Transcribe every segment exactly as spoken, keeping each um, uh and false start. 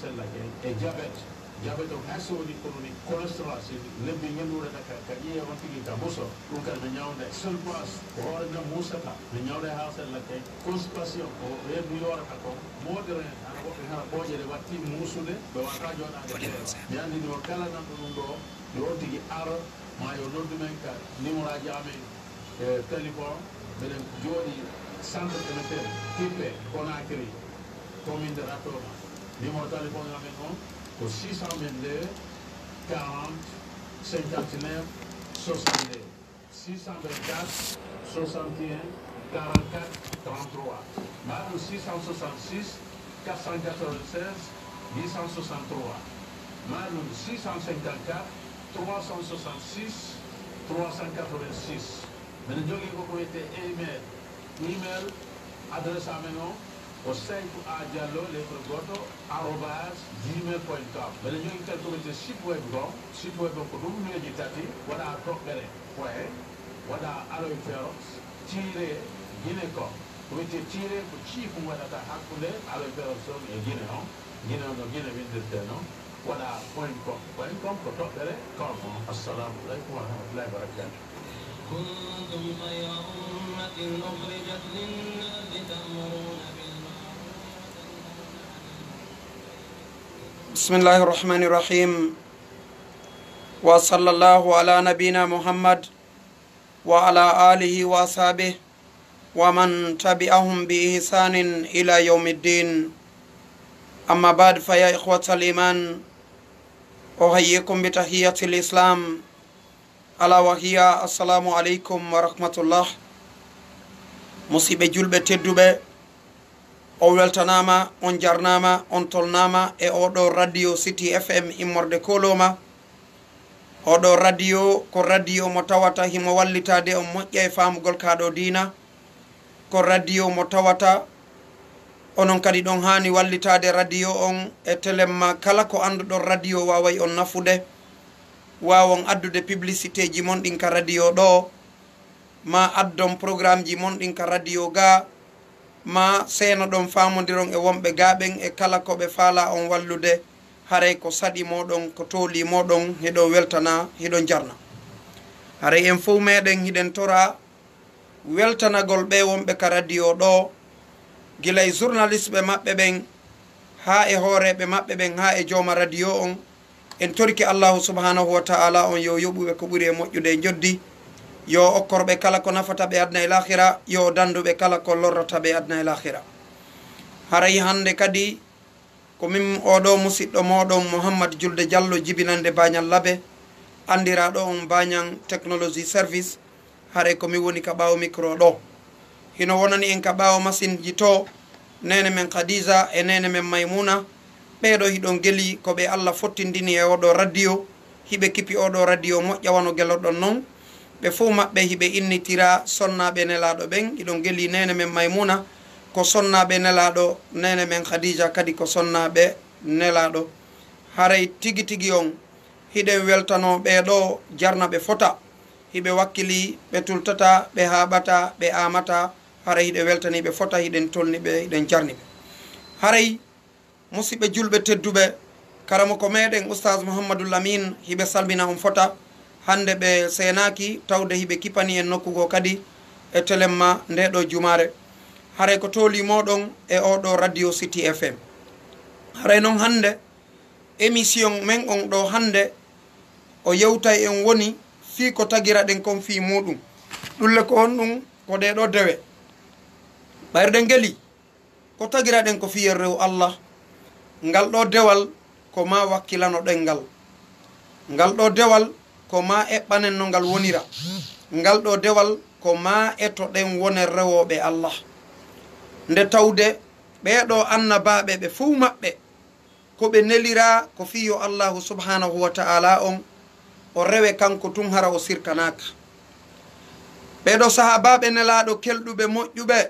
Sella e, e jabet. Jabet o hay so woni chronique, cholestérol, si lebbi ñalluure ka, ka, ka ƴiye on tigi ka muso, ɗum kadi no ñawnda e sulfas, ko hoore nden musata, no ñawnda e haa sella kay. Constipation, ko reedu yoorata kon, moodere, hara woɓɓe hara ɓooƴere watti muusude, ɓe waawata jooɗaade. Mi anndini o kala nanɗo ɗum ɗo, yo on tigi ar, ma yo noddu men ka numéro aji amen. E téléphone, mbeɗen jooɗi centre communautaire Tippe, Conakry, commune de Ratoma. Numéro téléphone amen on ko six cent vingt-deux, quarante, cinquante-neuf, soixante-deux. Six cent vingt-quatre, soixante et un, quarante-quatre, trente-trois. Maa ɗum six cent soixante-six, quatre cent quatre-vingt-seize, huit cent soixante-trois. Maa ɗum six cent cinquante-quatre, trois cent soixante-six, trois cent quatre-vingt-six. Mbeɗa jogii ko ko wiyetee email. Email adresse amen o ko Sayku A Diallo, lettre goto, arobase gmail point com. Mbeɗa jogii kadi ko wiyetee site web ngo. Site web o ko W W W tati, waɗa toɓɓere, point, waɗa aloe ferox, tiret, Guinée com. Ko wiyetee tiret ko ciifu waɗata hakkunde aloe ferox on e Guinée on. Guinée on no Guinée winndirtee non. Waɗa point com. Point com ko toɓɓere com. Assalamu aleykum wa rahmatullahi wa barakatuh. كنتم خير أمة أخرجت للناس تأمرون بالمعروف وتنهون عن المنكر. بسم الله الرحمن الرحيم. وصلى الله على نبينا محمد وعلى آله وأصحابه ومن تبعهم بإحسان إلى يوم الدين. أما بعد، فيا إخوة الإيمان، أحييكم بتحية الإسلام، ألا وهي السلام عليكم ورحمة الله. Musiɓɓe julɓe tedduɓe, on weltanaama, on jarnaama, on tolnaama e oɗo radio City F M immorde Koloma. Oɗo radio ko radio mo tawata himo wallitaade on moƴƴa e faamugol kaa ɗoo diina. Ko radio mo tawata onon kadi ɗon haani wallitaade radio on e telemma. Kala ko annduɗon radio waaway on nafude, waawon addude publicité ji mon ɗin ka radio ɗoo, maa addon programme ji mon ɗin ka radio gaa, maa seenoɗon faamondiron e wonɓe gaa ɓen e kala ko ɓe faalaa on wallude. Haray ko saɗi mooɗon, ko toolii mooɗon, hiɗon weltana, hiɗon jarna. Haray en fow meɗen hiɗen toraa weltanagol ɓee wonɓe ka radio ɗoo, gila e journaliste ɓe maɓɓe ɓen, haa e hooreeɓe maɓɓe ɓen, haa e jooma radio on. En torike Allaahu subhaanahu wa ta'aalaa on yo yoɓu ɓe ko ɓuri e moƴƴude e njoddi, yo okkor ɓe kala ko nafata ɓe aduna e laahira, yo dandu ɓe kala ko lorrata ɓe aduna e laahira. Haray hannde kadi, ko min oɗo musiɗɗo mooɗon Muhammad Julde Jallo, jibinande Baañan Labe, anndiraaɗo on Baañan Technology Service. Haray ko mi woni ka ɓaawo micro ɗoo. Hino wonani en ka ɓaawo masinji too, neene men Khadija e neene men Maymuna. Ɓee ɗoo hiɗon geli ko ɓe Alla fottindini e oɗo radio, hiɓe kipi oɗo radio moƴƴa wano gelorɗon non. Ɓe fow maɓɓe hiɓe innitira sonnaaɓe Nelaaɗo ɓen. Hiɗon geli neene men Maymuna ko sonnaaɓe Nelaaɗo, neene men Khadija kadi ko sonnaaɓe Nelaaɗo. Haray tigi tigi on, hiɗen weltanoo ɓee ɗoo jarna ɓe fota. Hiɓe wakkilii, ɓe tultataa, ɓe haaɓataa, ɓe aamataa. Haray hiɗen weltanii ɓe fota, hiɗen tolni ɓe, hiɗen jarni ɓe. Haray, musiɓɓe julɓe tedduɓe, karamoko meɗen Oustaz Mouhamadou Lamine, hiɓe salmina on fota. Hannde ɓe seenaaki, tawde hiɓe kipani en nokku goo kadi e telemma ndee ɗoo jumaare. Haray ko toolii mooɗon e oo ɗoo radio City F M. Haray non hannde, émission men on ɗoo hannde, o yewtay en woni fii ko tagiraɗen kon fii muuɗum. Ɗum le ko honɗum? Ko ɗee ɗoo dewe. Ɓayruɗen ngeli, ko tagiraɗen ko fii yen rewu Allah. Ngal ɗoo dewal ko maa wakkilanoɗen ngal. Ngal ɗoo dewal ko maa eɓɓanen no ngal wonira. Ngal ɗoo dewal ko maa etoɗen wonen rewooɓe Allah. Nde tawde ɓee ɗoo annabaaɓe ɓe fow maɓɓe, ko ɓe neliraa ko fii yo Allaahu subhaanahu wa ta'aalaa on o rewe kanko tun, hara o sirkanaaka. Ɓee ɗoo sahaabaaɓe Nelaaɗo kelɗuɓe moƴƴuɓe,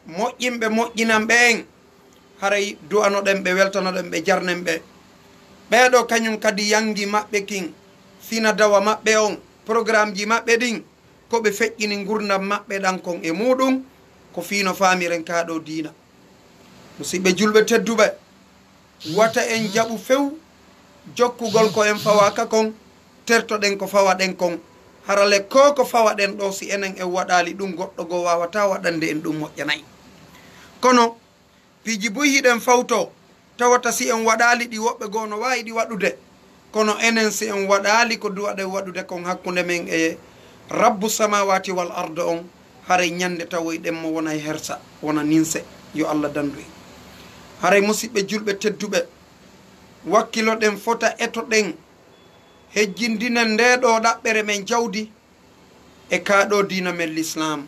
moƴƴinɓe moƴƴinanɓe en, haray du'anoɗen ɓe, weltanoɗen ɓe, jarnen ɓe. Ɓee ɗoo kañum kadi yanngi maɓɓe kin, fina dawa maɓɓe on, programmeji maɓɓe ɗin, ko ɓe feƴƴini ngurndan maɓɓe ɗan kon e muuɗum, ko fii no faamiren kaa ɗoo diina. Musiɓɓe julɓe tedduɓe, Wata en jaɓu few jokkugol ko en fawaaka kon, tertoɗen ko fawaɗen kon. Hara le koo ko fawaɗen ɗoo, si enen en waɗaali ɗun, goɗɗo goo waawataa waɗande en ɗun, moƴƴanay. Kono piiji buy hiɗen fawtoo, tawata si en waɗaali ɗi, woɓɓe goo no waawi ɗi waɗude. Kono enen, si en waɗaali ko duwaɗen waɗude kon hakkunde men e Rabbu samaawaati wal ardo on, haray ɲande tawoyɗen mo wonay hersa, wona ninse. Yo Alla dandu en. Haray musiɓɓe julɓe tedduɓe, wakkiloɗen fota etoɗen, hejjindinen ndee ɗoo ɗaɓɓere men jawdi e kaa ɗoo diina men Lislaam.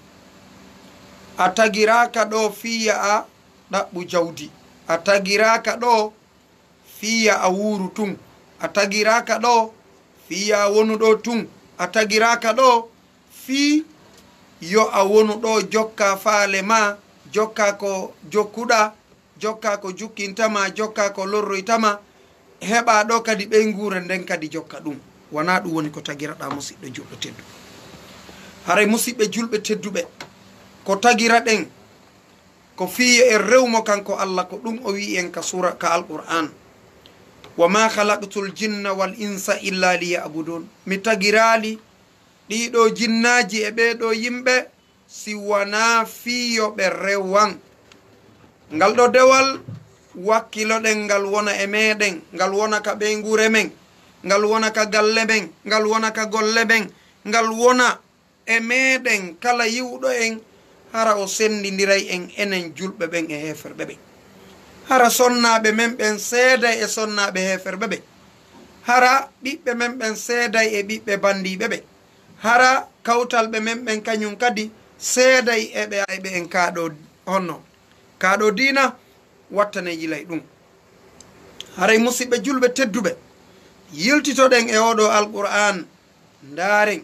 A tagiraaka ɗoo fii yo a ɗaɓɓu jawdi. A tagiraaka ɗoo fii yo a wuuru tun. A tagiraaka ɗoo fii yo a wonu ɗoo tun. A tagiraaka ɗoo fii yo a wonu ɗoo jokkaa faale maa, jokkaa ko jokkuɗaa, jokkaa ko jukkinta maa, jokkaa ko lorroyta maa, heɓaa ɗoo kadi ɓeynguure nden kadi jokka ɗun. Wanaa ɗun woni ko tagiraɗaa, musiɗɗo julɗo tedduɗo. Haray musiɓɓe julɓe tedduɓe, ko tagiraɗen ko fii yo en rewu mo kanko Alla, ko ɗun o wi'i en ka suura, ka Alqur'aan, "Wa maa khalaqtul jinna wal insa illa liya'budun." Mi tagiraali ɗii ɗoo jinnaaji e ɓee ɗoo yimɓe si wanaa fii yo ɓe rewan. Ngal ɗoo dewal, wakkiloɗen ngal wona e meɗen, ngal wona ka ɓeynguure men, ngal wona ka galle men, ngal wona ka golle men, ngal wona e meɗen kala yi'uɗo en, hara o senndindiray en, enen julɓe ɓen e heeferɓe ɓen. Hara sonnaaɓe men ɓen seeday e sonnaaɓe heeferɓe ɓen. Hara ɓiɓɓe men ɓen seeday e ɓiɓɓe banndiiɓe ɓen. Hara kawtalɓe men ɓen kañun kadi seeday e ɓe, e ɓe en kaa ɗoo, honno? Kaa ɗoo diina, wattane yilay ɗun. Haray musiɓɓe julɓe tedduɓe, yiltitoɗen e oo ɗoo Alqur'aan, ndaaren.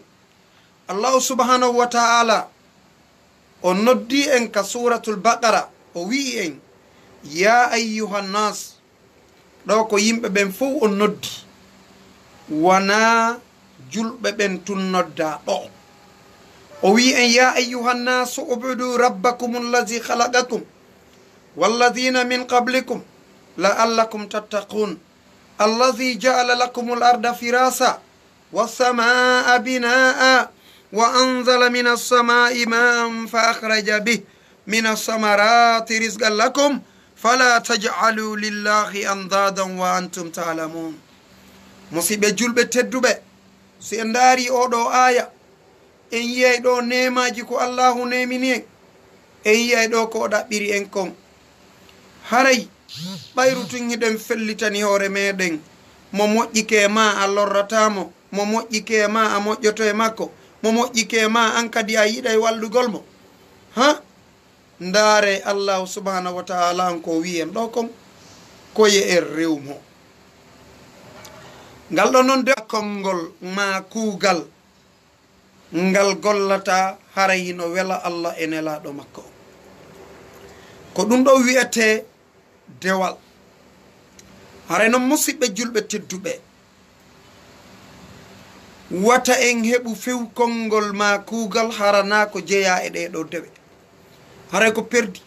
Allaahu subhaanahu wa ta'aalaa, o noddii en ka Suuratul Baqara, o wi'i en, "Yaa ayyuhan naas," ɗoo ko yimɓe ɓen fow o noddi, wanaa julɓe ɓen tun noddaa ɗoo. O wi'i en, "Yaa ayyuhan naasu ubudu rabbakumu allazi khalaqakum wallazina min qablikum la'allakum tattaqun. Allazi ja'ala lakumul arda firasa والسماء بناء وأنزل من السماء ماء فأخرج به من الثمرات رزقا لكم فلا تجعلوا لله أندادا وأنتم تعلمون." Musiɓɓe julɓe tedduɓe, si en ndaarii oo ɗoo aaya, en yi'ay ɗoo neemaaji ko Allaahu neemini en. En yi'ay ɗoo ko o ɗaɓɓiri en kon. Haray, ɓayru tun hiɗen fellitani hoore meɗen, mo moƴƴike e maa a lorrataa mo, mo moƴƴike e maa a moƴƴoto e makko, mo moƴƴike e maa an kadi a yiɗay wallugol mo. Ha? Ndaare Allaahu subhaanahu wa ta'aalaa on ko o wi'i en ɗoo kon, ko yo en rewu mo. Ngal ɗoo non de konngol maa kuugal ngal gollata haray hino wela Alla e Nelaaɗo makko on. Ko ɗun ɗoo wi'etee dewal. Haray non, musiɓɓe julɓe tedduɓe, wata en heɓu few konngol maa kuugal hara naa ko jeyaa e ɗee ɗoo dewe. Haray ko perdi.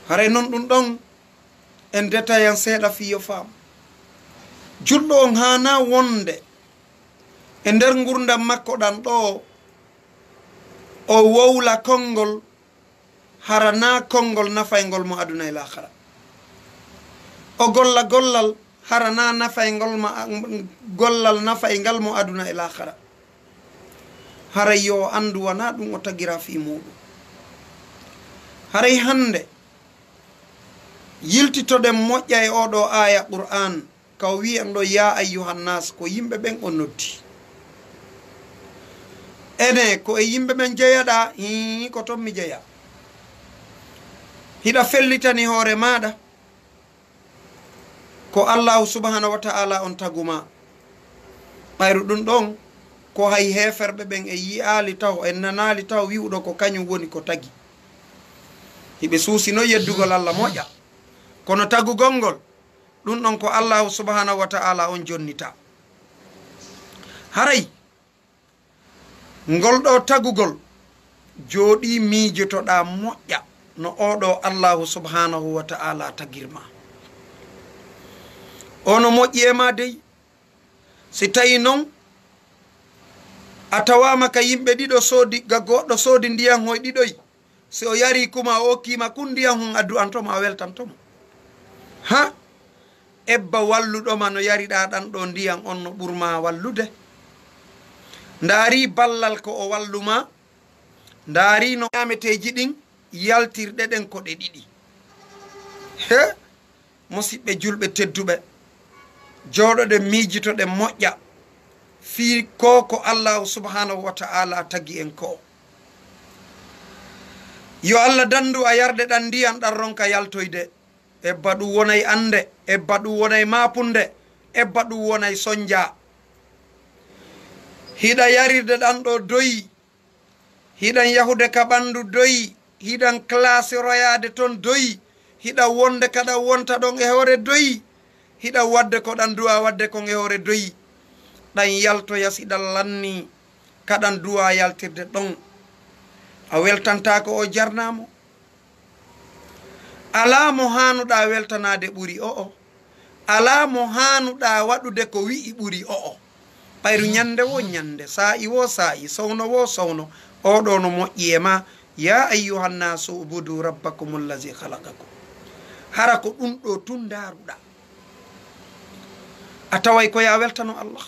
Haray non ɗun ɗon, en detayan seeɗa fii yo faam. Julɗo on haanaa wonde e nder ngurndan makko ɗan ɗoo, o wowla konngol hara naa konngol nafayngol mo aduna e laakara. O golla gollal hara naa nafayngol ma, gollal nafayngal mo aduna e laakara. Haray yo o anndu wanaa ɗun o tagiraa fii muuɗun. Haray hannde, yiltitoɗen moƴƴa e oo ɗoo aaya Qur'aan, ka o wi'i en ɗoo, "Yaa ayyuhan naas," ko yimɓe ɓen o noddi. Enee, ko e yimɓe ɓen jeyaɗaa? Hii, ko ton mi jeyaa. Hiɗa fellitani hoore maaɗa ko Allaahu subhaanahu wa ta'aalaa on tagu maa. Ɓayru ɗun ɗon, ko hay heeferɓe ɓen en yi'aali taho, en nanaali taho wi'uɗo ko kañun woni ko tagi. Hiɓe suusi non yeddugol Alla moƴƴa. Kono tagugol ngol, ɗun ɗon ko Allaahu subhaanahu wa ta'aalaa on jonnitaa. Haray, ngol ɗoo tagugol, jooɗii miijotoɗaa moƴƴa. no oɗo Allahu subhanahu wa ta'ala tagirma. Ono moƴƴi e ma dey. Si tawi non a tawama ka yimɓe ɗiɗo soodi, ga goɗɗo soodi ndiyan hoy ɗiɗoy, si o yari kuma o okkima kun ndiyan hun, a du'antomo, a weltantomo. Ha? Ebba walluɗoma no yariɗa ɗan ɗo ndiyan on no ɓurma wallude. Ndaari ballal ko o walluma. Ndaari no ñaameteeji ɗin yaltirɗe ɗen ko ɗe ɗiɗi. He, musiɓɓe julɓe tedduɓe, jooɗoɗen miijitoɗen moƴƴa fii ko ko Allahu subhanahu wa ta'ala tagi en ko. Yo Allah dandu a yarde ɗan ndiyan ɗan ronka yaltoyde. Ebba ɗum wonay annde, ebba ɗum wonay maapunde, ebba ɗum wonay sonja. Hiɗa yarirde ɗan ɗo doyi, hiɗan yahude ka ɓanndu doyi, hiɗan classe royaade ton doyi, hiɗan wonde kaɗan wonta ɗon e hoore doyi, hiɗan waɗde ko ɗan duwa waɗde kon e hoore doyi. Ɗan yaltoya si ɗan lanni kaɗan duwa yaltirde ɗon. A weltantaako o jarnaamo. Alaa mo haanuɗaa weltanaade ɓuri o'o. Alaa mo haanuɗaa waɗude ko wi'i ɓuri o'o. Ɓayru ñannde wo ñannde, saa'i wo saa'i, sowno wo sowno, oɗo no moƴƴi e ma. Ya ayyuhan nasu ubudu rabbakum allazi khalaqakum. Hara ko ɗum ɗo tun ndaaruɗaa. A taway ko ya weltano Allah.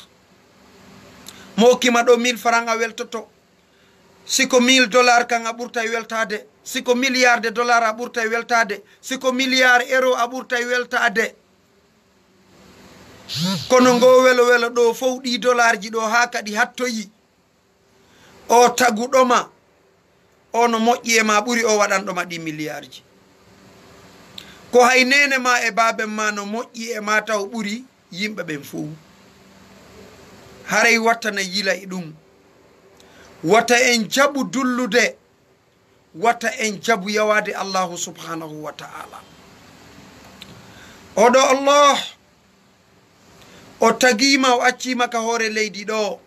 Mo okkima ɗo mille francs a weltoto. Si ko mille dollars kan a ɓurtay weltaade, si ko milliard de dollars a ɓurtay weltaade, si ko milliard euro a ɓurtay weltaade. Kono ngo welo welo ɗo fow ɗi dollarji ɗo haa kadi hattoyi. O taguɗoma, o no moƴƴi e ma ɓuri o waɗanɗoma ɗi milliardji. Ko hay neene ma e baaben ma no moƴƴi e ma taw ɓuri yimɓe ɓen fow. Haray watta na yila e ɗum. Wata en jaɓu dullude. Wata en jaɓu yawaade Allahu subhanahu wa ta'ala. Oɗo Allah, o tagiima, o acciima ka hoore leydi ɗo.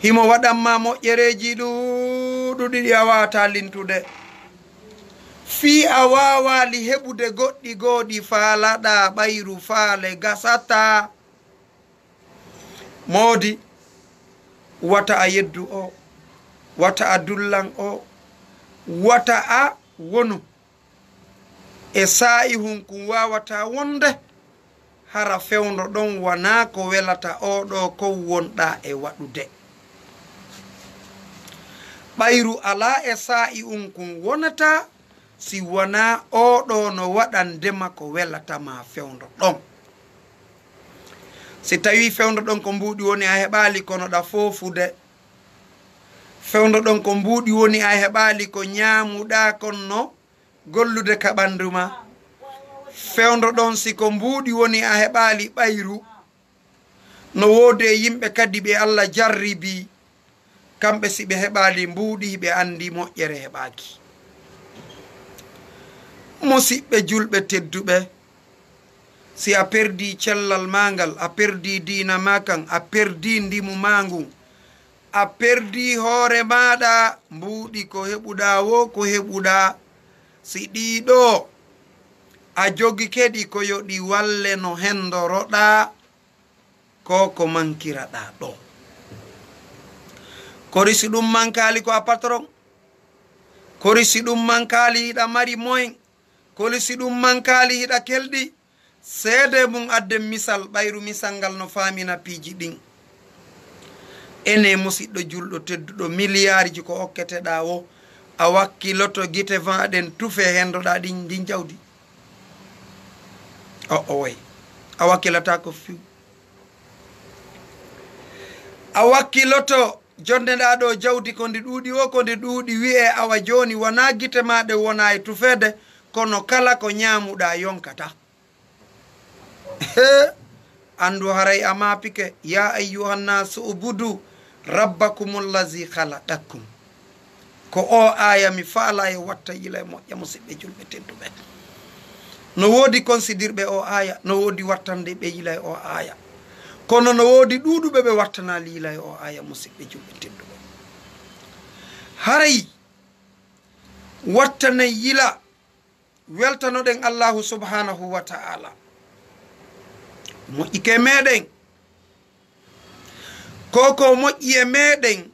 Himo waɗanma moƴƴereeji ɗuuɗuɗi ɗi a waawataa lintude. Fii a waawaali heɓude goɗɗi goo ɗi faalaɗaa, ɓayru faale gasataa. Moodi, wata a yeddu o, wata a dullan o, wata a wonu e saa'i hun kun waawataa wonde, hara fewndo ɗon wanaa ko welata oɗo kon wonɗaa e waɗude. Ɓayru alaa e saa'i un kun wonata, si wanaa oɗo no waɗandema ko welata ma fewndo ɗon. Si tawii fewndo ɗon ko mbuuɗi woni a heɓaali kono ɗa foofude, fewndo ɗon ko mbuuɗi woni a heɓaali ko ñaamuɗaa kon no gollude ka ɓanndu ma, fewndo ɗon si ko mbuuɗi woni a heɓaali ɓayru, no woodi e yimɓe kadi ɓe Alla jarribi, kamɓe si ɓe heɓaali mbuuɗi, hiɓe anndi moƴƴere heɓaaki. Musiɓɓe julɓe tedduɓe, si a perdii cellal maa ngal, a perdii diina maa kan, a perdii ndimu maa ngun, a perdii hoore maaɗa, mbuuɗi ko heɓuɗaa woo ko heɓuɗaa, si ɗii ɗoo a jogike ɗi, ko yo ɗi walle no hendoroɗaa ko ko mankiraɗaa ɗoo. Kori si ɗum mankaali ko a patron? Kori si ɗum mankaali hiɗa mari moyen? Kori si ɗum mankaali hiɗa kelɗi? Seede mum adden misal, ɓayru misal ngal no faamina piiji ɗin. Ene musiɗɗo julɗo tedduɗo, miliyaarji ko okketeɗaa wo, a wakkiloto gite maa ɗen tufe hendoɗaa ɗin, ndin jawdi? O, o way. A wakkilataa ko few. A wakkiloto jonneɗaa ɗo jawdi ko ndi ɗuuɗi wo, ko ndi ɗuuɗi, wi'ee awa jooni wanaa gite maa ɗen wona e tufeede, kono kala ko ñaamuɗaa yonkata. He, anndu haray a maapike, "Ya ayyuhan nasu ubudu rabbakumul lazi khalaqakum." Ko o aaya mi faala e watta yila e moƴƴa, musiɓɓe julɓe tedduɓe. No woodi konsidirɓe o aaya, no woodi wattande ɓe yila e o aaya. Kono no woodi ɗuuɗuɓe ɓe wattanaali yila e o aaya, musiɓɓe julɓe tedduɓe. Haray Wattanen yila, weltanoɗen Allahu subhanahu wa ta'ala. Moƴƴike meɗen, ko ko moƴƴi e meɗen,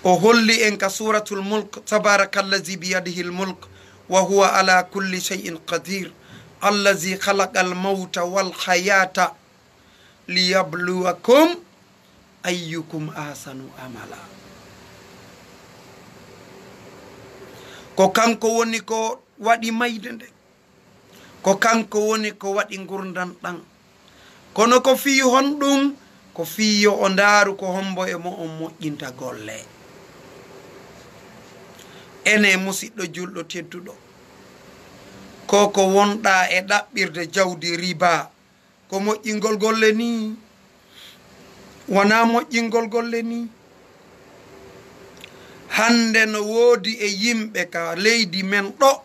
o holli en ka Suratul Mulk: "Tabarakallazi biyadihil mulk wa huwa ala kulli shay'in qadir, allazi khalaqal mawta wal hayata liyabluwakum ayyukum ahsanu amala." Ko kanko woni ko waɗi mayde nde, ko kanko woni ko waɗi ngurndan ɗan. Kono ko fii honɗun? Ko fii yo o ndaaru ko hombo e mo'on moƴƴinta golle. Ene, musiɗɗo julɗo tedduɗo, ko ko wonɗaa e ɗaɓɓirde jawdi riba, ko moƴƴingol golle nii? Wonaa moƴƴingol golle nii. Hannde no woodi e yimɓe ka leydi men ɗo,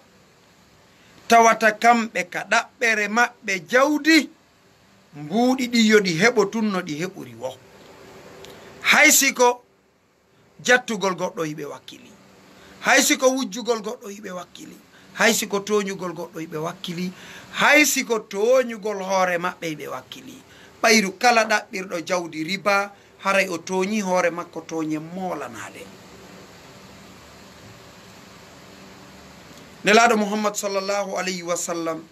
tawata kamɓe ka ɗaɓɓere maɓɓe jawdi, mbuuɗi ɗi yo ɗi heɓo tun no ɗi heɓori wo. Hay si ko jattugol goɗɗo hiɓe wakkili, hay si ko wujjugol goɗɗo hiɓe wakkili, hay si ko tooñugol goɗɗo hiɓe wakkili, hay si ko tooñugol hoore maɓɓe hiɓe wakkili. Ɓayru kala ɗaɓɓirɗo jawdi riba, haray o tooñi hoore makko tooñe moolanaade. Nelaaɗo Muhammad sallallahu alayhi wa sallam,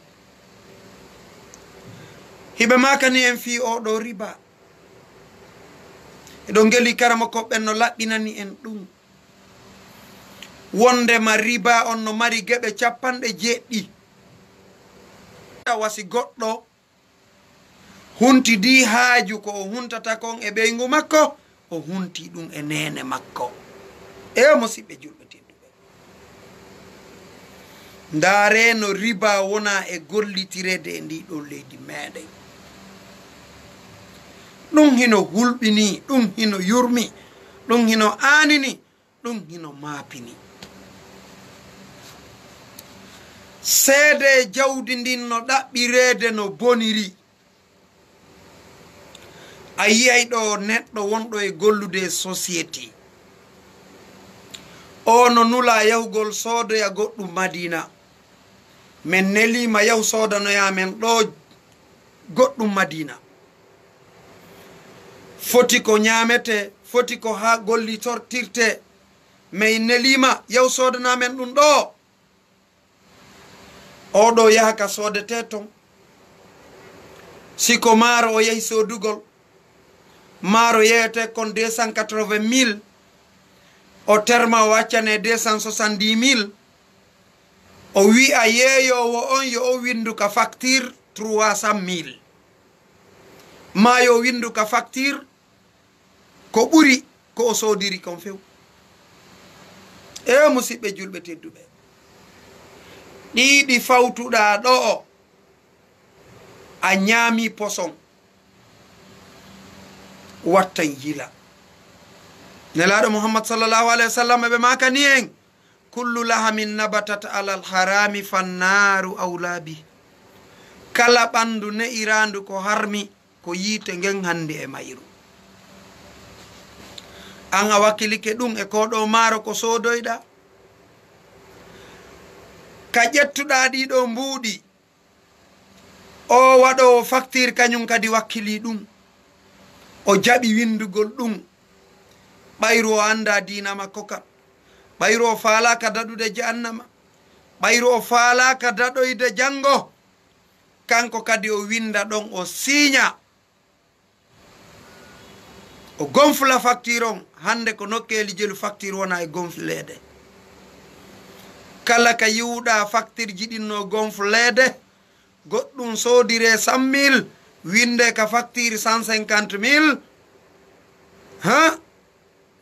hiɓe maakani en fii oo ɗoo riba. Eɗon ngeli karamokooɓe ɓen no laɓɓinani en ɗum. Wondema riba on no mari geɓe capanɗe jeeɗiɗi. Tawa si goɗɗo huntidii haaju ko o huntata kon e ɓeyngu makko, o huntii ɗum e neene makko. Eyo, musiɓɓe julɓe tedduɓe, ndaaree no riba wona e gollitireede e ndii ɗoo leydi meeɗen. Ɗum hino hulɓinii, ɗum hino yurmi, ɗum hino aanini, ɗum hino maapini. Seedee jawdi ndin no ɗaɓɓireede no boniri. A yi'ay ɗoo neɗɗo wonɗo e gollude e société. Oo no nulaa yahugol soodoya goɗɗum Madiina. Men neliima yahu soodanoyaa men ɗoo goɗɗum Madiina. Foti ko ñaametee, foti ko haa gollitortirtee. Men neliima yahu soodanaa men ɗum ɗoo. Oo ɗoo yaha ka soodetee ton. Si ko maaro o yahi soodugol, maaro yeeyetee kon deux cent quatre-vingt mille, o terma o accanee deux cent soixante-dix mille, o wi'a yeeyoowo on yo o winndu ka facture trois cent mille, maa yo o winndu ka facture ko ɓuri ko o soodiri kon few. E musiɓɓe julɓe tedduɓe, ɗii ɗi fawtuɗaa ɗoo, a ñaami poson, wattan yila. Nelaaɗo Muhammad sallallahu alayhi wa sallam ɓe maakani en: "Kullu lahamin nabatat alal harami fannaaru awlaa bih." Kala ɓanndu ne'iraandu ko harmi, ko yiite ngen hanndi e mayru. An a wakkilike ɗum e koo ɗoo maaro ko soodoyɗaa? Ka ƴettuɗaa ɗii ɗoo mbuuɗi, oo waɗoowo facture kañum kadi wakkilii ɗum. O jaɓi winndugol ɗum. Ɓayru o anndaa diina makko kan. Ɓayru o faalaaka daɗude jahannama. Ɓayru o faalaaka daɗoyde janngo. Kanko kadi o winnda ɗon, o siiña. O gonfla facture on. Hannde ko nokkeeli jelu facture wona e gonfleede. Kala ka yi'uɗaa factureji ɗin no gonfleede, goɗɗum soodiree cent mille, winndee ka facture cent cinquante mille. Ha?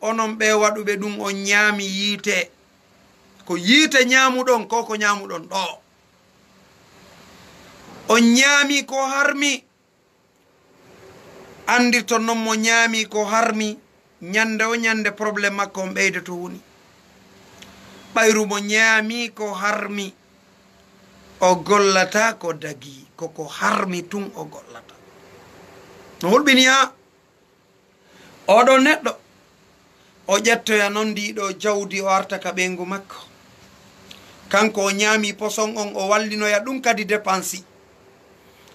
Onon ɓee waɗuɓe ɗum, on ñaami yiite. Ko yiite ñaamuɗon, ko ko ñaamuɗon ɗoo. On ñaami ko harmi. Anndirton non mo ñaami ko harmi, ñannde o ñannde problème makko on ɓeydoto woni. Ɓayru mo ñaami ko harmi, o gollata ko dagii, ko ko harmi tun o gollata. No hulɓini haa oɗo neɗɗo, O ƴettoya noon ndii ɗoo jawdi, o arta ka ɓeyngu makko. Kanko o ñaami poson on, o wallinoya ɗum kadi depansi.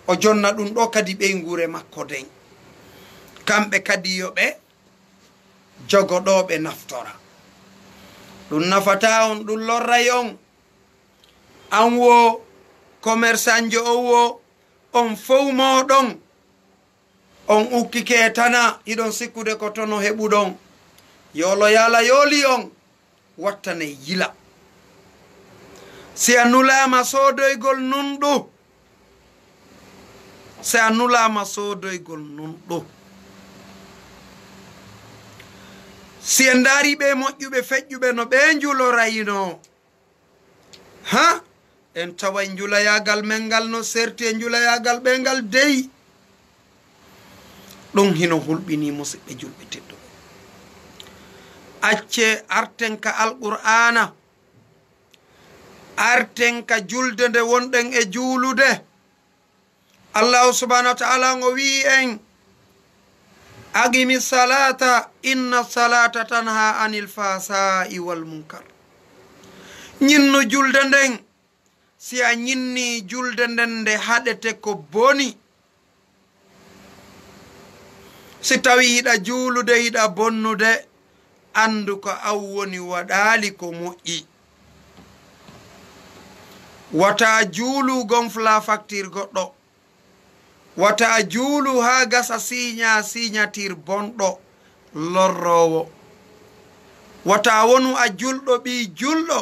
O jonna ɗum ɗoo kadi ɓeynguure makko nden. Kamɓe kadi yo ɓe jogo ɗoo ɓe naftora. Ɗum nafataa on, ɗum lorray on. An woo, komersanjo on woo, on fow mooɗon. On ukkike e tana, hiɗon sikkude ko tono heɓuɗon. Yoolo yaala yooli on, wattane yila. Si a nulaama soodoygol nunɗu, si a nulaama soodoygol nunɗu, si en ndaari ɓee moƴƴuɓe feƴƴuɓe no ɓee njulorayno, ha, en taway njulayaagal men ngal no serti e njulayaagal ɓe ngal dey. Ɗum hino hulɓinii, musiɓɓe julɓe tedduɓe. Accee arten ka Alqur'aana, arten ka julde nde wonɗen e juulude. Allahu subhanahu wa ta'ala ngo wi'i en, "Aqimi salata, inna salata tanha anil fahsai wal munkar." Ñinnu julde nden, si a ñinni julde nden, nde haɗete ko boni. Si tawi hiɗa juulude, hiɗa bonnude, anndu ko an woni waɗaali ko moƴƴi. Wata juulu gonfla facture goɗɗo. Wata juulu haa gasa siiña signature bonɗo lorroowo. Wata wonu a julɗo ɓii julɗo,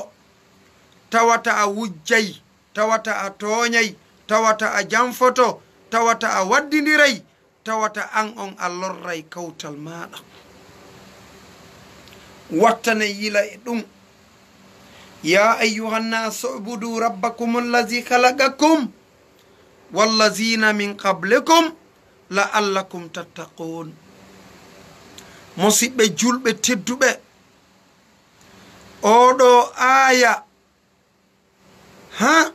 tawata a wujjay, tawata a tooñay, tawata a janfoto, tawata a waddindiray, tawata an on a lorray kawtal maaɗa. Wattane yila e ɗum. Ya ayyuhan nasu ubudu rabbakum allazi khalaqakum wallazina min qablikum la'allakum tattaqun. Musiɓɓe julɓe tedduɓe, oɗo aaya Ha?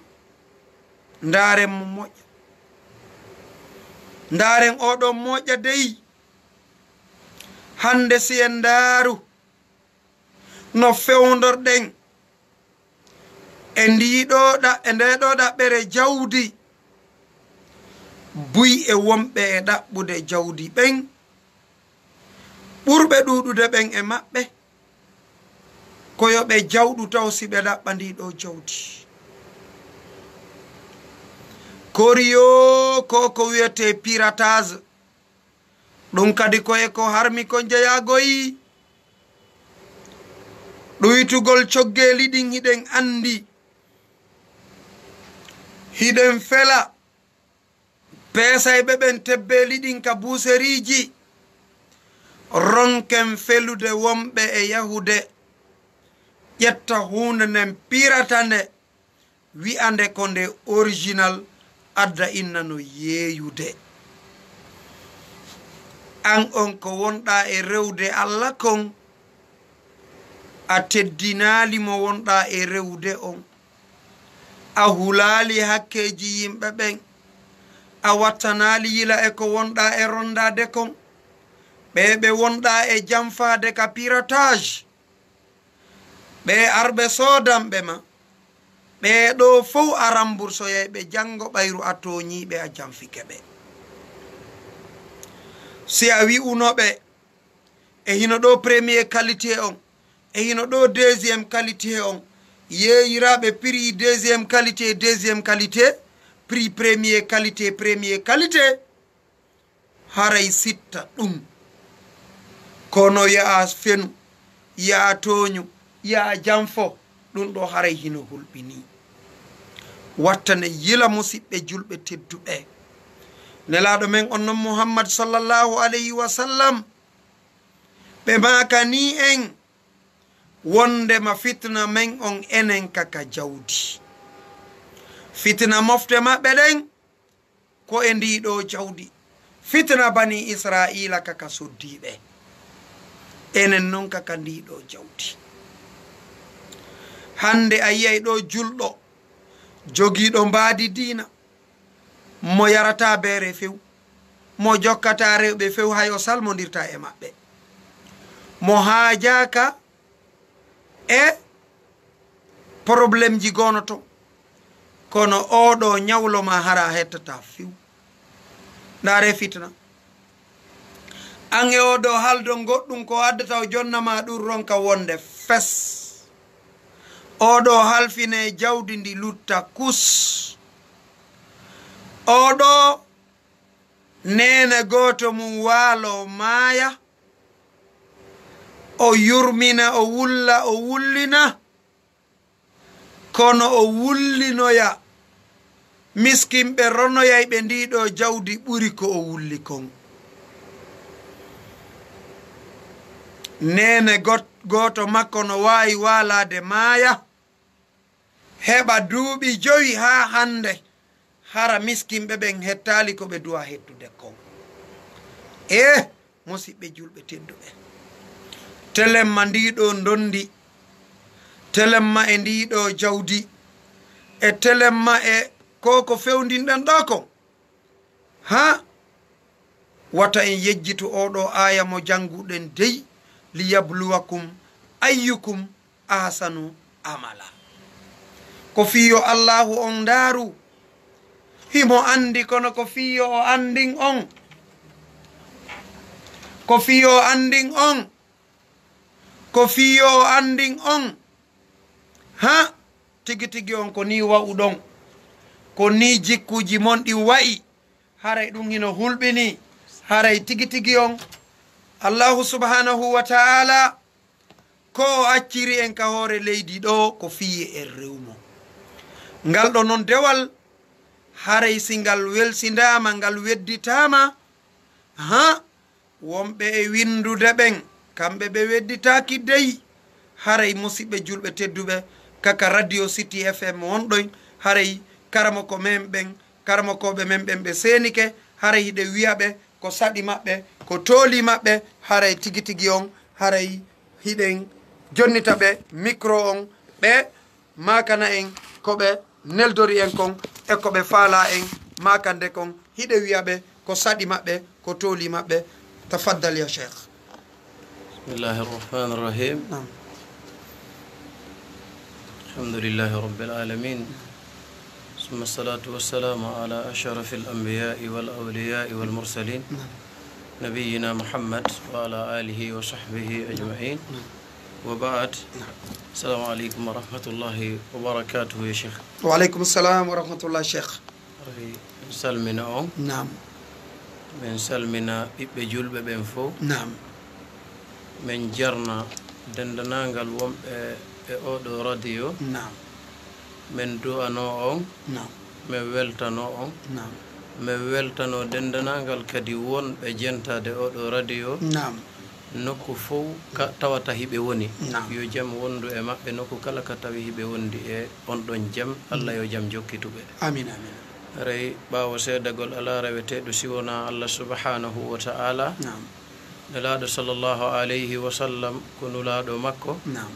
Ndaaren mo moƴƴa. Ndaaren oɗon moƴƴa dey. Hannde si en ndaaru no fewndorɗen e ndii ɗoo ɗa-, e ndee ɗoo ɗaɓɓere jawdi, buy e wonɓe e ɗaɓɓude jawdi ɓen, ɓurɓe ɗuuɗude ɓen e maɓɓe, ko yo ɓe jawɗu taw si ɓe ɗaɓɓa ndii ɗoo jawdi. Kori yoo ko ko wiyetee piratage. Ɗum kadi ko e ko harmi ko njeyaagoyi. Ɗuytugol coggeeli ɗin hiɗen anndi. Hiɗen fela. Peesayɓe ɓen tebbeeli ɗin ka buuseriiji, ronken felude wonɓe e yahude, ƴetta huunde nden, pirata nde, wi'a nde ko nde original, adda inna no yeeyude. An on ko wonɗaa e rewde Alla kon, a teddinaali mo wonɗaa e rewde on. A hulaali hakkeeji yimɓe ɓen. A wattanaali yila e ko wonɗaa e rondaade kon. Ɓee ɓe wonɗaa e janfaade ka piratage, ɓee arɓe soodanɓe ma, ɓee ɗoo fow a rambursoyay ɓe janngo ɓayru a tooñii ɓe, a janfike ɓe. Si a wi'uno ɓe, e hino ɗoo premier qualité on, e hino ɗoo deuxième qualité on, yeeyiraaɓe prix deuxième qualité, deuxième qualité, prix premier qualité, premier qualité, haray sitta ɗum. Kono yaa fenu, yaa tooñu, yaa janfo, ɗum ɗoo haray hino hulɓinii. Wattane yila, musiɓɓe julɓe tedduɓe. Nelaaɗo men on non Muhammad sallallahu alayhi wa sallam, ɓe maakanii en wondema fitina men on enen ka ka jawdi. Fitina mofte maɓɓe ɗen ko e ndii ɗoo jawdi. Fitina bani Israa'iila ka ka soddii ɓe. Enen non ka ka ndii ɗoo jawdi. Hannde a yi'ay ɗoo julɗo jogiiɗo mbaadi diina, mo yarataa beere few, mo jokkataa rewɓe few, hay o salmondirtaa e maɓɓe. mo haajaaka e problemji goono ton. Kono oo ɗoo ñawlo ma hara a hettataa few. Ndaaree fitina. An e oo ɗoo haldon goɗɗun ko addata o jonna ma ɗun ronka wonde fes. Oo ɗoo halfinee jawdi ndi lutta kus. Oo ɗoo neene gooto mun waaloo maaya. O yurmina, o wulla, o wullina. Kono o wullinoya miskinɓe ronoyayɓe ndii ɗoo jawdi ɓuri ko o wulli kon. Neene got-, gooto makko no waawi waalaade maaya, heɓa duuɓi jowi haa hannde, hara miskinɓe ɓen hettaali ko ɓe duwa hettude kon. Eh, musiɓɓe julɓe tedduɓe, telemma ndii ɗoo ndondi, telemma e ndii ɗoo jawdi, e telemma e ko ko fewndinɗen ɗoo kon. Haa wata en yejjitu oo ɗoo aaya mo jannguɗen dey, "Liyabluwakum ayyukum ahsanu amala." Ko fii yo Allaahu on ndaaru. Himo anndi, kono ko fii yo o anndin on. Ko fii yo o anndin on. Ko fii yo o anndin on. Ha? Tigi tigi on ko nii wa'uɗon. Ko nii jikkuuji mon ɗin wa'i. Haray ɗun hino hulɓinii. Haray tigi tigi on, Allaahu subhaanahu wa ta'aalaa, ko o acciri en ka hoore leydi ɗoo, ko fii en rewu mo. Ngal ɗoo non dewal, haray si ngal welsindaama, ngal wedditaama, ha? Wonɓe e winndude ɓen, kamɓe ɓe wedditaaki dey. Haray musiɓɓe julɓe tedduɓe, kaka Radio City F M wonɗon, haray karamoko men ɓen, karamokooɓe men ɓen ɓe seenike, haray hiɗen wi'a ɓe ko saɗi maɓɓe, ko tooli maɓɓe, haray tigi tigi on, haray hiɗen jonnita ɓe micro on, ɓe maakana en ko ɓe neldori en kon e ko ɓe faalaa en maakande kon. Hiɗen wi'a ɓe ko saɗi maɓɓe, ko tooli maɓɓe. Tafaddal ya Cheikh. بسم الله الرحمن الرحيم. Naam. الحمد لله رب العالمين. ثم الصلاة والسلام على أشرف الأنبياء والأولياء والمرسلين. Naam. نبينا محمد وعلى آله وصحبه أجمعين. Naam. وبعد. Naam. السلام عليكم ورحمة الله وبركاته يا شيخ. Wa aleykum salam wa rahmatullah, Cheikh. Ay, en salmina on. Naam. Men salmina ɓiɓɓe julɓe ɓen fof. Naam. Men jarna denndaangal wonɓe e oɗo radio. Naam. Men du'ano on. Naam. Men weltano on. Naam. Men weltano denndaangal kadi wonɓe jentaade oɗo radio. Naam. Nokku fof ka tawata hiɓe woni. Naam. Yo jam wondu e maɓɓe nokku kala ka tawi hiɓe wondi e on ɗon jam. Allah yo jam jokkitu ɓe. Amin, amin. Haray ɓaawo seedagol alaa reweteeɗo si wonaa Allah subhanahu wa ta'ala. Naam. Nelaaɗo sallallahu alayhi wa sallam ko nulaaɗo makko. Naam.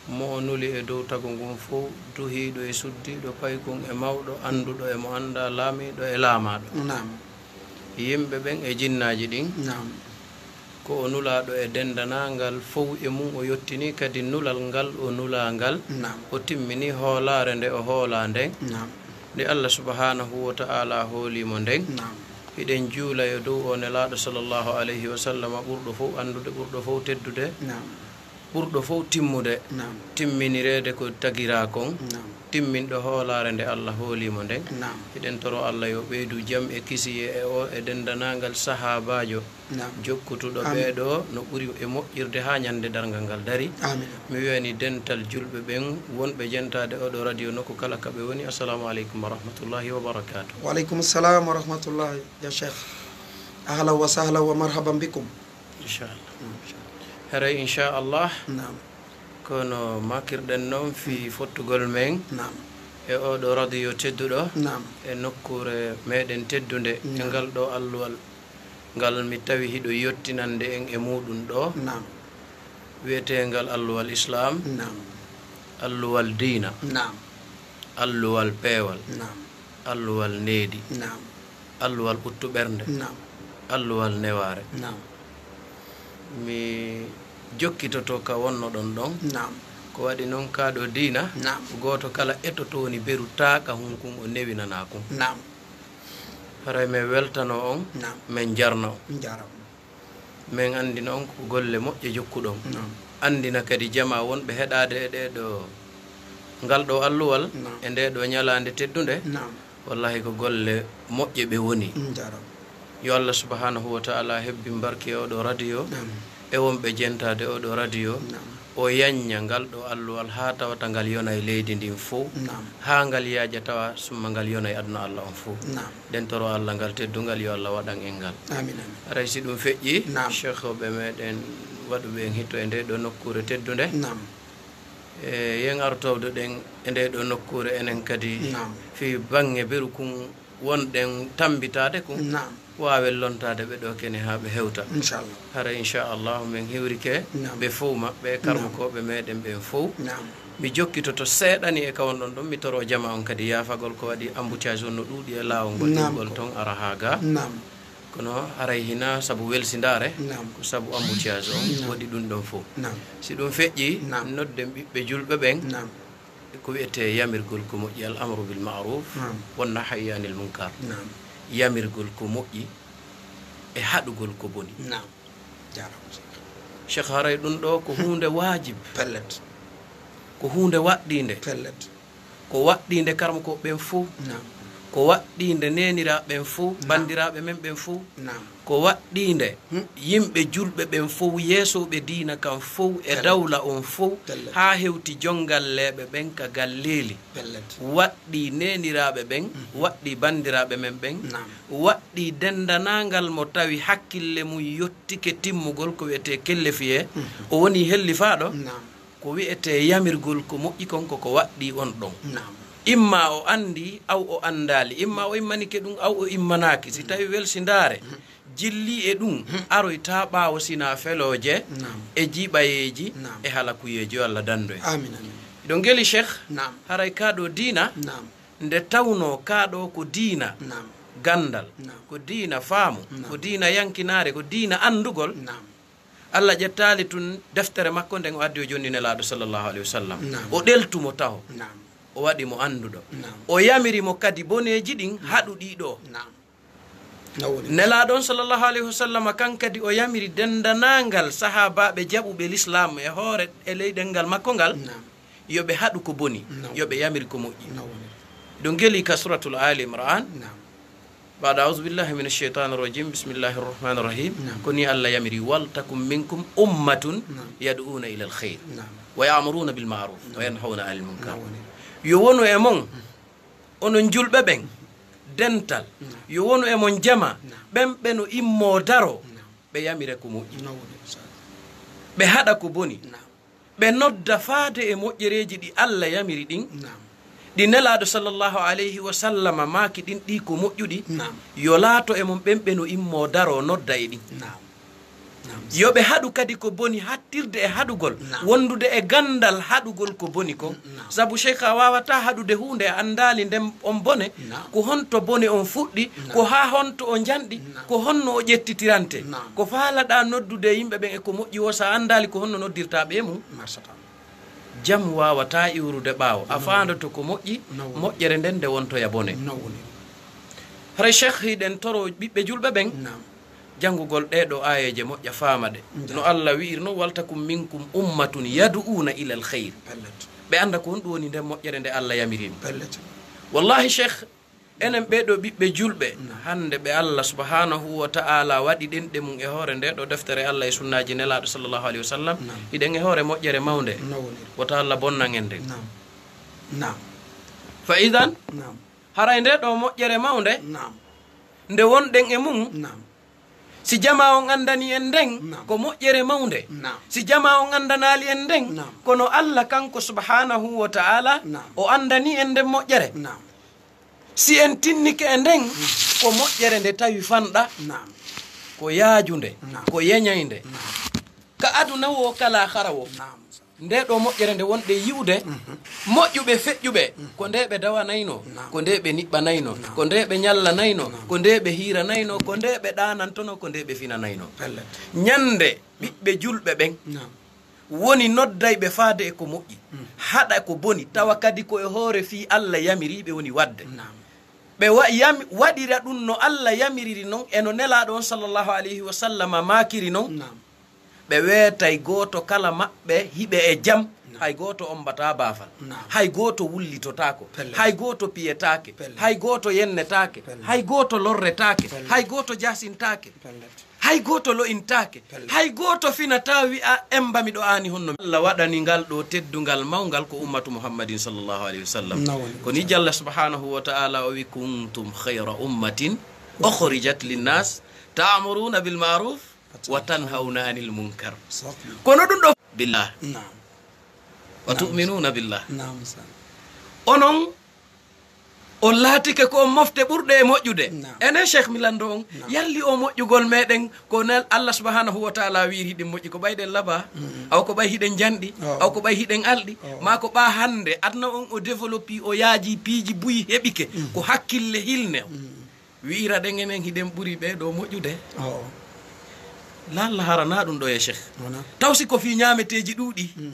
Mo o nuli e dow tago ngun fof, duhiiɗo e suddiiɗo, paykun e mawɗo, annduɗo e mo anndaa, laamiiɗo e laamaaɗo. Naam. Yimɓe ɓen e jinnaaji ɗin, Naam. ko o nulaaɗo e denndaangal fof e mum, o yottini kadi nulal ngal o nulaa ngal. Naam. O timmini hoolaare nde o hoolaa nden. Naam. Nde Allah subhanahu wa ta'ala hooli mo nden. Naam. Hiɗen juula e dow o nelaaɗo sallallahu alayhi wa sallam, ɓurɗo fof anndude, ɓurɗo fof teddude, Naam. ɓurɗo fof timmude, Naam. timminireede ko tagiraa kon, Naam. timminɗo hoolaare nde Allah hooli mo nden. Naam. Hiɗen toro Allah yo ɓeydu jam e kisiyee e o e denndaangal sahaabaajo Naam. jokkutuɗo Amin. Ɓee ɗoo no ɓuri e moƴƴirde haa ñande darngal ngal dari. Amin. Mi wiyani dental julɓe ɓen wonɓe jentaade oɗo radio nokku kala ka ɓe woni, assalamu aleykum wa rahmatullahi wa barakatuh. Wa aleykum salam wa rahmatullahi, ya Cheikh. Ahlan wa sahlan wa marhaban bikum. Inchallah. Haray inchallah. Naam. Kono makirɗen noon fii fottugol men Naam. e oɗo radio tedduɗo Naam. e nokkuure meɗen teddunde e Naam. Ngal ɗo alluwal ngal mi tawi hiɗo yottinande en e muɗum ɗo Naam. Wiyeteengal alluwal Islaam, Naam. Alluwal diina, Naam. Alluwal peewal, Naam. Alluwal needi, Naam. Alluwal ɓuttu ɓernde, Naam. Alluwal newaare. Naam. Mi jokkitoto ka wonnoɗon ɗon. Naam. Ko waɗi noon kaa ɗo diina, naam, gooto kala etoto woni beru taaka hunkun o newinanaa kun. Naam. Haray men weltano on, naam, men jarna on. Njaram. Men anndina on ko golle moƴƴe jokkuɗon. Naam. Anndina kadi jamaa wonɓe heɗaade e ɗee ɗo, ngal ɗo alluwal, naam, e ndee ɗo ñalaande teddunde. Naam. Wallahi ko golle moƴƴe ɓe woni. Njaram. Yo Allah subhanahu wa ta'ala hebbin barke e oɗo radio, amin, e wonɓe jentaade oɗo radio. Naam. O yañña ngal ɗo alluwal haa tawata ngal yonay leydi ndin fow, naam, haa ngal yaaja tawa summa ngal yonay aduna Allah on fow. Naam. Ɗen toro Allah ngal teddungal, yo Allah waɗan en ngal. Amin, amin. Haray si ɗum feƴƴi, naam, cheikh ɓe meɗen waɗuɓe en hitto e nde ɗo nokkuure teddunde. Naam. E yen artowdo ɗen e nde ɗo nokkuure enen kadi, naam, fii baŋŋe beru kun wonɗen tambitaade kun, naam, waawen lontaade ɓe ɗo kene haa ɓe hewta. Inchallah. Hara inchallah men hiwrike, naam, ɓe fow maɓɓe, naam, karmokooɓe meɗen ɓen fow. Naam. Mi jokkitoto seeɗani e ka wonɗon ɗon, mi toro jama on kadi yaafagol ko waɗi embouteillage on no ɗuuɗi e laawol ngol, naam, ɗiɗgol ko ton ara haa ga. Naam. Kono haray hina sabu welsindaare, naam, ko sabu embouteillage on, naam, waɗi ɗum ɗon fof. Naam. Si ɗum feƴƴi, naam, nodden ɓiɓɓe julɓe ɓen, naam, ko wiyetee yamirgol ko moƴƴi, al amru bil ma'ruf, naam, wan nahyi anil munkar. Naam. Yamirgol ko moƴƴi e haɗugol ko boni. Naam. Jaaraama, Cheikh. Cheikh, haray ɗum ɗo ko huunde waajib. Pellet. Ko huunde waɗɗiinde. Pellet. Ko waɗɗiinde karmokooɓe ɓen fof. Naam. Ko waɗɗiinde neeniraaɓe ɓen fof, naam, banndiraaɓe men ɓen fof. Naam. Ko waɗɗiinde, hmm, yimɓe julɓe ɓen fof, yeesooɓe diina kan fof, e, pellet, dawla on fof, pellet, haa hewti jonngalleeɓe ɓen ka galleeli. Pellet. Waɗɗii neeniraaɓe ɓen, mhm, waɗɗii banndiraaɓe men ɓen, naam, waɗɗii denndanaangal mo tawi hakkille mum yottike timmugol ko wiyetee kellefiyee, mhm, o wonii hellifaaɗo. Naam. Ko wiyetee yamirgol ko moƴƴi kon, ko ko waɗɗii on ɗon. Naam. Imma o anndi, aw o anndaali. Imma o immanike ɗum, aw o immanaaki. Si tawi welsindaare, mhm, jilli e ɗum, mhm, aroyta ɓaawo sina felooje, naam, e jiɓayeeji, naam, e halakuyeeji. Yo Allah danndu en. Amin, amin. Ɗo ngeli, Cheikh, naam, haray kaa ɗo diina, naam, nde tawnoo kaa ɗo ko diina, naam, ganndal, naam, ko diina faamu, naam, ko diina yankinaare, ko diina anndugol. Naam. Allah ƴettaali tun deftere makko nden o addi o jonni Nelaaɗo sallallahu alayhi wa sallam. Naam. O ɗeltu mo taho. Naam. O waɗi mo annduɗo. Naam. O yamiri mo kadi boneeji ɗin haɗuɗi ɗo. Naam. No woni. Nelaaɗo on sallallahu alayhi wa sallam kan kadi o yamiri denndanangal sahaabaaɓe jaɓuɓe lislaam e hoore e ley ɗenngal makko ngal. Naam. Yo ɓe haɗu ko boni. Naam. Yo ɓe yamir ko moƴƴi. No woni. Ɗo ngeli ka suratul Ali Imran. Naam. Baada auzu billahi min ash-shaytani rajim, bismillahi rahmani rahim. Naam. Ko ni Allah yamiri, "Wal takum minkum ummatun, naam, yad'una ila al-khayr, naam, wa ya'muruna bil ma'ruf, wa, naam, yanhawna anil munkar." Naam. Yo wonu e mon, onon julɓe ɓen, dental. Naam. Yo wonu e mon jama, naam, ɓen ɓe no immoo daro, naam, ɓe yamira ko moƴƴi. Naam. Ɓe haɗa ko boni. Naam. Ɓe nodda faade e moƴƴereeji ɗi Allah yamiri ɗin, naam, ɗi Nelaaɗo sallallahu alayhi wa sallama maaki ɗin, ɗi ko moƴƴuɗi, naam, yo laato e mon ɓen ɓe no immoo daroo nodda e ɗin. Naam. Naam. Yo ɓe haɗu kadi ko boni hattirde e haɗugol, naam, wondude e ganndal haɗugol ko boni kon. Naam. Sabu Cheikh a waawataa haɗude huunde a anndaali nden on bone, naam, ko honto bone on fuɗɗi, naam, ko haa honto o njanɗi, naam, ko honno o ƴettitirante, naam, ko faalaɗaa noddude yimɓe ɓen e ko moƴƴi o, so a anndaali ko honno noddirtaa ɓe e mum. Marsata. Jam waawataa iwrude ɓaawo. A, naam, faandoto ko moƴƴi, naam, moƴƴere nden nde wontoya bone. Naam. Haray Cheikh, hiɗen toro ɓiɓɓe julɓe ɓen, naam, janngugol ɗee ɗoo aayeeje moƴƴa faama ɗe. Njaaraama. No Allah wi'irno, "Wal takum minkum ummatun yad'una ilal khayr." Pellet. Ɓe annda ko honɗum woni nden moƴƴere nde Allah yamiri ɓe. Pellet. Wallahi Cheikh, enen ɓee ɗoo ɓiɓɓe julɓe, naam, hannde ɓe Allah subhanahu wa ta'ala waɗi ɗenɗe mum e hoore ndee ɗoo deftere Allah e sunnaaji Nelaaɗo sallallahu alayhi wa sallam, naam, hiɗen e hoore moƴƴere mawnde. No woni. Wota Allah bonnan en nden. Naam. Naam. Fa idan, naam, haray ndee ɗoo moƴƴere mawnde, naam, nde wonɗen e mum, naam, si jamaa on anndanii en nden, naam, ko moƴƴere mawnde. Naam. Si jamaa on anndanaali en nden, naam, kono Allah kanko subhanahu wa ta'ala, naam, o anndanii en nden moƴƴere. Naam. Si en tinnike e nden, ko moƴƴere nde tawi fanɗa, naam, ko yaajunde, naam, ko yeñaynde. Naam. Ka aduna wo, ka laahara wo. Naam. Nde ɗo moƴƴere nde wonɗe yi'ude, moƴƴuɓe feƴƴuɓe, ko nde ɓe dawanayno, ko nde ɓe niɓɓanayno, ko nde ɓe ñallanayno, ko nde ɓe hiiranayno, ko nde ɓe ɗaanantono, ko nde ɓe finanayno. Pellet. Ñande ɓiɓɓe julɓe ɓen Naam. woni noddayɓe faade e ko moƴƴi, haɗa ko boni, tawa kadi ko e hoore fii Alla yamiri ɓe woni waɗde. Naam. Ɓe wa-, yam-, waɗira ɗum no Alla yamiriri non, e no Nelaaɗo on sallallahu alayhi wa sallama maakiri non. Naam. Ɓe weetay gooto kala maɓɓe hiɓe e jam, Naam. hay gooto ombataa baafal, Naam. hay gooto wullitotaako, Pellet. hay gooto piyetaake, Pellet. hay gooto yennetaake, Pellet. hay gooto lorretaake, Pellet. hay gooto jasintaake, Pellet. hay gooto lo'intaake, Pellet. hay gooto finataa wi'a, "Emba miɗo aani honno mi." Alla waɗani ngal ɗo teddungal mawngal ko ummatu Muhammadin sallallahu alayhi wa sallam. Naam. Ko ni Jalla subhanahu wa ta'ala o wi, "Kuntum khayra ummatin ukhrijat linnas ta'muruna bil ma'ruf wa tanhawna anil munkar." Safi. Kono ɗum ɗo billah. Naam. Wa Naam. tu'minuna billah. Naam, sa. Onon, on laatike ko on mofte ɓurɗe e moƴƴude. Naam. Enen Cheikh mi lanndo on, Naam. yarli o moƴƴugol meɗen ko nel Allah subhanahu wa ta'ala wiiri hiɗen moƴƴi ko ɓay ɗen laba, Mm. aw ko ɓay hiɗen janɗi, Oh. aw ko ɓay hiɗen alɗi, Oh. ma ko ɓa hannde aduna on o développi o yaaji piiji buy heɓike, Mm. ko hakkille hilne. Mm. Wi'ira ɗen enen hiɗen ɓuri ɓee ɗo moƴƴude. Oo. Lalla hara na ɗum ɗo e Cheikh. Wona. Taw si ko fii ñaameteeji ɗuuɗi. Mm.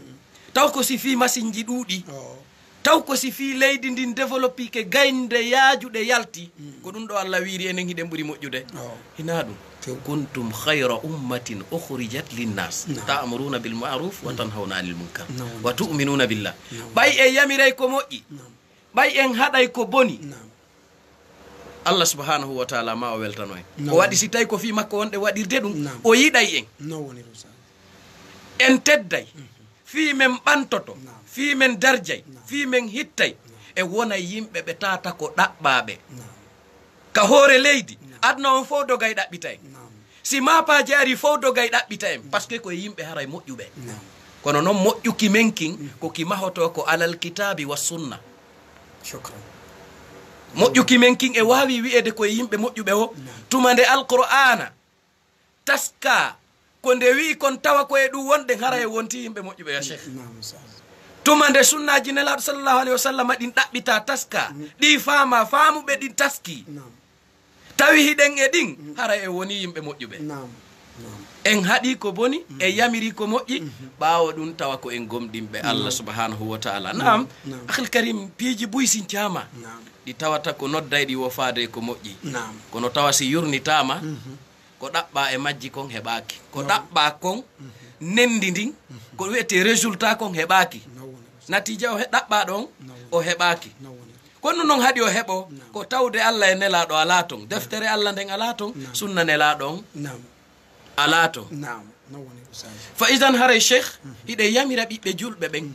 Taw ko si fii masinji ɗuuɗi. Oo. Taw ko si fii leydi ndin développike gaynde yaajuɗe yalti. Mm. Ko ɗum ɗo Allah wi'iri enen hiɗen ɓuri moƴƴude. Oo. Hinaa ɗum. Few. Kuntum khayra ummatin ukhrijat linnas. Naam. Ta'muruna bil ma'ruf wa Mm. tanhawna anil munkar. Naam. Wa tu'minuna billah. Naam. Ɓay en yamiray ko moƴƴi. Naam. Ɓay en haɗay ko boni. Naam. Allah subhanahu wa ta'ala ma o weltano en. No. O waɗi si tawi ko fii makko wonɗe waɗirde ɗum, Naam. o yiɗay en. No woni ɗum sa. En tedday. Mhm. Fii men ɓantoto. Naam. Fii men darjay. Naam. Fii men hittay. Naam. E wona yimɓe ɓe tata ko ɗaɓɓaaɓe. Naam. Ka hoore leydi, Naam. aduna on fof dogay ɗaɓɓita en. Naam. Si maapaaji ari fof dogay ɗaɓɓita en, Naam. parce que ko e yimɓe haray moƴƴuɓe. Naam. Kono noon moƴƴuki men kin, Mhm. ko ki mahotoo ko alal kitaabi wa sunna. Shukran. Moƴƴuki men kin e waawi wi'eede ko e yimɓe moƴƴuɓe o, Naam. tuma nde Alqur'aana taska ko nde wi'i kon tawa ko e ɗum wonde hara e wonti yimɓe moƴƴuɓe ya Cheikh. Naam, Ustaz. Tuma nde sunnaaji Nelaaɗo sallallahu alayhi wa sallam ɗin ɗaɓɓita taska, Mm. ɗi faama faamuɓe ɗin taski. Naam. Tawi hiɗen e ɗin, Mm. hara e woni yimɓe moƴƴuɓe. Naam. Naam. En haɗi ko boni, Mm. en yamiri ko moƴƴi, Mm-hmm. ɓaawo ɗum tawa ko en gomɗinɓe Naam. Allah subhanahu wa ta'ala. Naam. Naam, naam. Akhil Karim, piiji buy sin caama. Naam. Ɗi tawata ko nodday ɗi wofaade ko moƴƴi. Naam. Kono tawa si yurnitaama, Mm-hmm. ko ɗaɓɓaa e majji kon heɓaaki. Ko Naam. ɗaɓɓaa kon, Mm-hmm. nenndi ndin, Mm-hmm. ko wi'etee résultat kon heɓaaki. Naam, woni. Natiija o he-, ɗaɓɓaa ɗon, Naam. o heɓaaki. Naam, woni. Kono noon haɗi o heɓo, Naam. ko tawde Allah e Nelaaɗo alaa ton, deftere Allah nden alaa ton, Naam. sunna Nelaaɗo on Naam. alaa ton. Naam, no woni, Ustaaz. Fa idan haray Cheikh, Mhm. hiɗen yamira ɓiɓɓe julɓe ɓen, Mhm.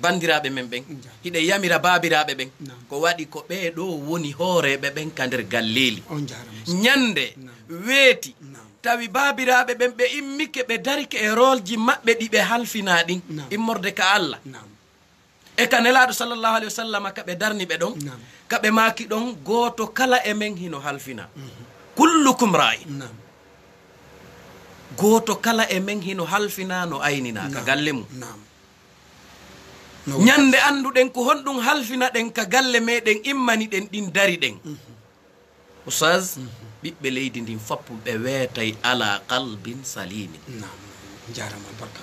banndiraaɓe men ɓen, Nja. hiɗen yamira baabiraaɓe ɓen, Naam. ko waɗi ko ɓee ɗoo woni hooreeɓe ɓen ka nder galleeli. On njaaraama, Ustaaz. Ñannde Naam. weeti, Naam. tawi baabiraaɓe ɓen ɓe immike, ɓe darike e roolji maɓɓe ɗi ɓe halfinaa ɗin, Naam. immorde ka Allah. Naam. E ka Nelaaɗo sallallahu alayhi wa sallam ka ɓe darni ɓe ɗon, Naam. ka ɓe maaki ɗon, gooto kala e men hino halfina. Mhm. Kullukum raa'in. Naam. Gooto kala e men hino halfina no aynina ka Naam. galle mum. Naam. No Ñande annduɗen ko honɗum halfina ɗen ka galle meɗen immani ɗen ɗin dari ɗen. Mhm. Oustaz, Mhm. ɓiɓɓe leydi ndin fop ɓe weetay ala qalbin salimin. Naam, on njaaraama barka.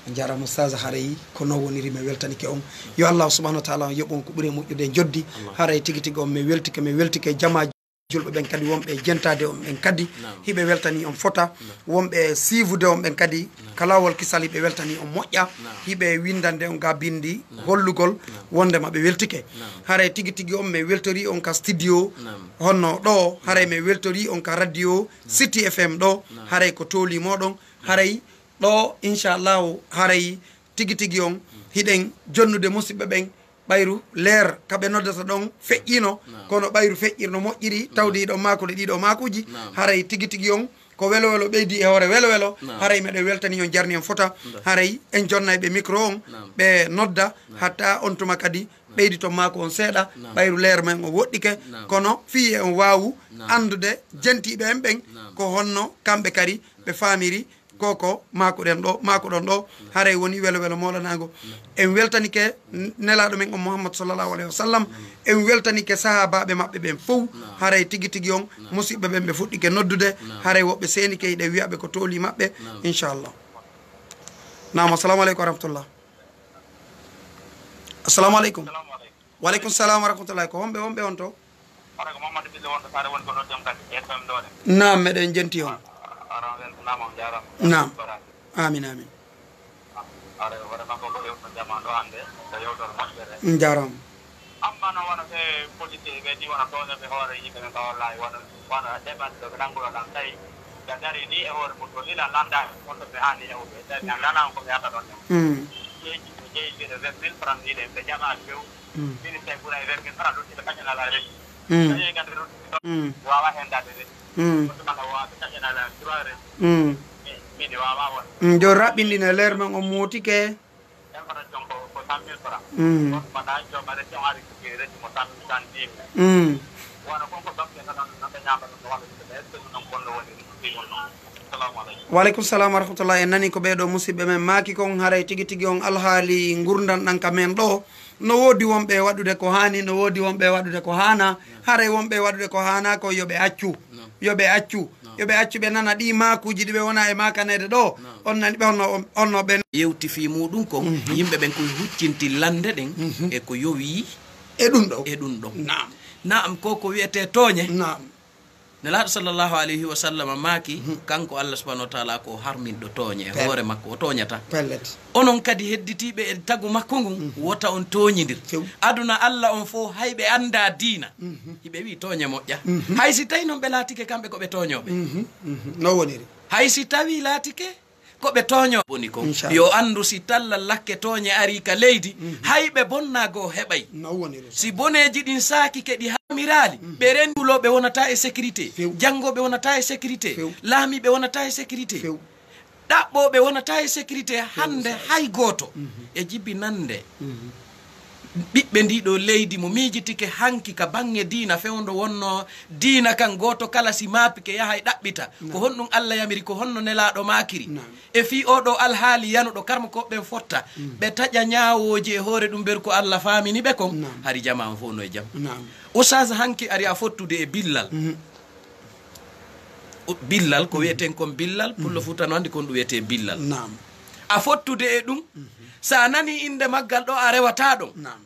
On njaaraama Oustaz, haray ko noon woniri, mi weltanike on. Yo Allah subhanahu wa ta'ala on yoɓ on ko ɓuri moƴƴude e joddi. Allah. Haray tigi tigi on mi weltike, mi weltike jamaaji julɓe ɓen kadi wonɓe e jentaade on ɓen kadi. Naam. Hiɓe weltani on fota. Naam. Wonɓe siivude on ɓen kadi Naam. ka laawol kisal hiɓe weltani on moƴƴa. Naam. Hiɓe winndande on ga binndi Naam. hollugol Naam. wondema ɓe weltike. Naam. Haray tigi tigi on mi weltori on ka studio Naam. honno ɗo, haray mi weltori on ka radio Naam. City F M ɗo, Naam. haray ko tooli moɗon, haray ɗo inchallahu haray tigi tigi on hiɗen jonnude musidɓe ɓen ɓayru leer ka ɓe noddata ɗon feƴƴino, Naam. kono ɓayru feƴƴirno moƴƴiri, tawde hiɗon maakude ɗiɗo maakuji, Naam. haray tigi tigi on ko welo welo ɓeydi e hoore welo welo, Naam. haray meɗen weltani on jarni on fota, Nda. haray en jonnay ɓe micro on, Naam. ɓe nodda, Naam. hatta on tuma kadi Naam. ɓeydi to maako on seeɗa, Naam. ɓayru leer men o woɗɗike, Naam. kono fii e on waawu Naam. anndude jentiiɓe en ɓen Naam. ko honno kamɓe kadi ɓe faamiri Koko makuɗen ɗo, makuɗon ɗo, haray woni welo welo moolanaango. En weltanike n-, nelaaɗo men on Muhammad sallallahu alayhi wa sallam. En weltanike sahaabaaɓe maɓɓe ɓen fow. Haray tigi tigi on, musiɓɓe ɓen ɓe fuɗɗike noddude. Haray woɓɓe seenike, hiɗen wi'aɓe ko tooli maɓɓe, inchallah. Naam, assalamu aleykum wa rahmatullah. Assalamu aleykum. Wa aleykum salam wa rahmatullahi. Ko homɓe, homɓe on to? Hono ko Mamadou Billo wonto Saare woni ko noddi on kadi, F M ɗo de. Naam, meɗen jenti on. Ara, on weltanaama, on njaaraama. Naam. Amin, amin. Ara, hoore makko ko yewtude jamaanu ɗo hannde, ko yewtere moƴƴere. Njaaraama. Amma noon wano ɓe policier ɓe ni wano tooñooɓe hoore yimɓe ɓe, wallaahi wano, wano deɓat ɗo ɓe nannguno ɗam tawi ɓe darii ni e hoore mum to lila lanndaani on to ɓe haani yahude, tawi ɓe anndanaa on ko ɓe yahata ɗon ne. Mm. Jeeji, ɓe jeeyi mbiɗo vingt mille francs ni ɗen, ɓe jaɓaani few. Mm. Ministère ɓura e vingt mille francs luttude kañum alaa resi. Mm. Tawi kadi luttude ɗon, mm, waawa heen daade resi. Mm. Kono ɗum alaa waawa ɓe kañum alaa droit resi. Mm. Mi, miɗo waawa won. Mm, jooni raɓɓinɗin e leer men on mootike. Infraction ko, ko cent mille francs. Mm. Kono mbaɗa joom resi on ari ko resi mo cent mille, cent dix mille. Mm. Wano kon ko soɓɓe tan on, no ɓe ñaamata ɗum, no walla ɗum, est-ce que ɗum ɗon kon no woni ɗum ɗum ɗon? Assalamu aleykum. Wa aleykum salam wa rahmatullah. En nani ko ɓee ɗoo musiɓɓe men maaki kon, haray tigi tigi on alhaali ngurndan ɗan ka men ɗoo. No woodi wonɓe e waɗude ko haani, no woodi wonɓe e waɗude ko haanaa. Haray wonɓe e waɗude ko haanaa ko yo ɓe accu. Yo ɓe accu. Yo ɓe accu ɓe nana ɗii maakuuji ɗi ɓe wona e maakaneede ɗoo. On nani ɓe honno, on, honno ɓen. Yewti fii muuɗum kon, mhm, yimɓe ɓen ko huccinti lannde ɗen, mhm, e ko yowii e ɗum ɗoo. E ɗum ɗoo. Naam. Naam, ko ko wiyetee tooñe. Naam. Nelaaɗo sallallahu alayhi wa sallam maaki, mhm, kanko Allah subhanahu wa taala ko harminɗo tooñe e hoore makko, o tooñataa. Pellet. Onon kadi hedditiiɓe e tagu makko ngun, mhm, wota on tooñindir. Few. Aduna Allah on fow, hay ɓe anndaa diina. Mhm. Hiɓe wi'i tooñe moƴƴaa. Mhm. Hay si tawii non ɓe laatike kamɓe ko ɓe tooñooɓe. Mhm, mhm. No woniri? Hay si tawii laatike ko ɓe tooñoo boni kon. Inchallah. Yo anndu si talla lakke tooñe arii ka leydi, mhm, hay ɓe bonnaa goo heɓay. No woniri. Si boneeji ɗin saakike ɗi haamiraali, mhm, ɓe renndulooɓe wonataa e sécurité. Few. Janngooɓe wonataa e sécurité. Few. Laamiiɓe wonataa e sécurité. Few. Ɗaɓɓooɓe wonataa e sécurité. Few, hannde sa- hay gooto. Mhm. E jibinannde. Mhm. Ɓiɓɓe ndii ɗoo leydi mo miijitike hanki ka baŋŋe diina fewndo wonnoo diina kan gooto kala si maapike yahay ɗaɓɓita. Naam. Ko honɗum Allah yamiri, ko honno Nelaaɗo maakiri? Naam. E fii oo ɗoo alhaali yanuɗo karmokooɓe ɓen fotta, mm, ɓe taƴa ñaawooji e hoore ɗum ɓeru ko Allah faamini ɓe kon, naam, hari jamaa on fow no e jam. Naam. Ustaas hanki ari a fottude e billal. Mhm. O, billal, ko, mhm, wiyeten kon billal, pullo, mhm, fuuta no anndi kon ɗum wiyetee billal. Naam. A fottude e ɗum, mhm, sa nani innde maggal ɗo a rewataa ɗon. Naam.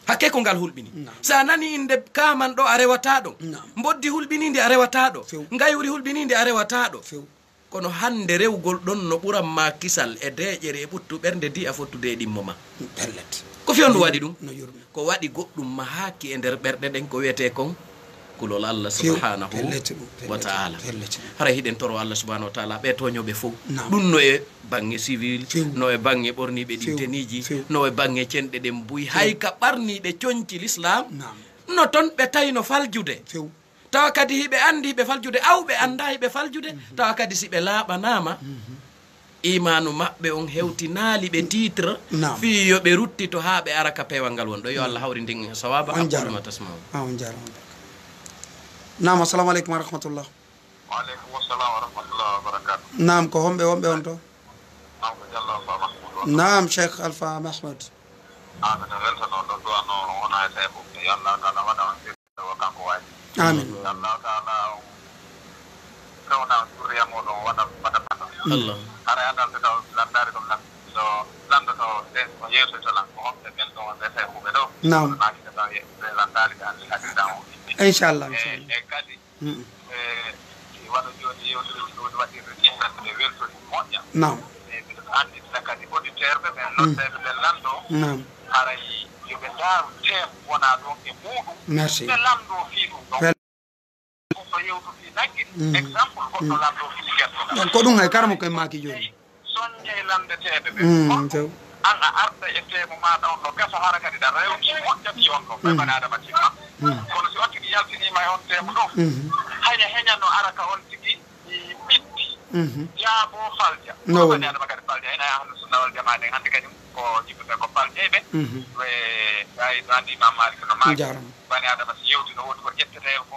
Hakke ko ngal hulɓini. Naam. Sa nani innde kaaman ɗo a rewataa ɗon. Naam. Mboddi hulɓiniindi a rewataa ɗo. Few. Ngayuri hulɓiniindi a rewataa ɗo. Few. Kono hannde rewgol ɗon no ɓuran ma kisal e deeƴere e ɓuttu ɓernde di a fottude e ɗimmo ma. Pellet. Ko fewndo waɗi ɗum? No yurmi. Ko waɗi goɗɗum mahaaki e nder ɓerɗe ɗen ko wiyetee kon kulol Allah, few, subhanahu, pellet ɗum, wa pellet, taala. Pellet ɗum. Haray hiɗen toro Allah subhanahu wa taala ɓe tooñooɓe fow. Naam. Ɗum no e baŋŋe civil, few, no e baŋŋe ɓorniiɓe ɗin, few, teniiji, few, no e baŋŋe cenɗe ɗen buy, few, hay ka ɓarniiɓe coñci l'islam. Naam. No ton ɓe tayno faljude. Few. Tawa kadi hiɓe anndi hiɓe faljude, aw ɓe anndaa hiɓe faljude, mhm, tawa kadi si ɓe laaɓanaama, mhm, iimaanu maɓɓe on hewtinaali ɓe titre, naam, fii yo ɓe ruttito haa ɓe ara ka peewal ngal woni ɗo. Yo, naam, Allah hawri ndin sawaaba. On jaaraama. Aqulu ma tasma'un. Ah, on jaaraama. Naam, assalamu aleykum wa rahmatullah. Wa aleykum assalam wa rahmatullahi wa barakatuh. Naam, ko homɓe wonɓe on to? Naam, ko Jallo Alfa Mahmoud on. Naam, Cheikh Alfa Mahmoud. Amin, en weltano ɗon duwano wona e tawi fof. Yo Allah taala waɗa on sirri o kanko waaji. Amin. Yo Allah taala on fewna on zurriya moɗon waɗa, waɗa bata. Allah. Hara adal to taw landari ɗum lan. So lanndo to ɓe o yeeso to lan ko homɓe ɓen ɗon ɓe tawi huɓe ɗo. Naam. Maaki to taw ɓe landari ɓe anndi hadi tan o. Inchallah, e, inchallah. E kadi, mm, e, si waɗo jooni yewtere ɗo waɗirde ni, hannde weltori moƴƴa. Naam. E mbiɗo anndina kadi auditeur ɓe ɓen, mm, noddeeɓe ɓe lanndo. Naam. Haray yo ɓe ndaaru thème wona ɗon e muuɗum. Merci. Ɓe lanndo fii ɗum ɗon. Wel- Goɗɗo yewtu fii nagge, mm, exemple, goɗɗo, mm, lanndo fii gerte. Ko ɗum hay karmo koye maaki jooni. Soññe lanndeteeɓe ɓe. Mm, on, taw. An a arda e teemu maaɗa on no gasa hara kadi ɗa rewti moƴƴati on ɗo. Mm. Ɓay bani Adama timma. Mm. Kono si on tigi yaltiniima e on teemu ɗo, mm, haya heña no ara ka on tigi, i, ɓitti. Mhm. Jaabo falja. No woni. Bani Adama kadi falja. Ena ahlu sunna wal jamaa ɗen hannde kadi ko jiɓɓe ɓe ko faljeeɓe. Mhm. Ɓe, ɓay no anndi Imam Malik no maaki. Jaaraama. Bani Adama si yewti no woodi ko ƴettetee ko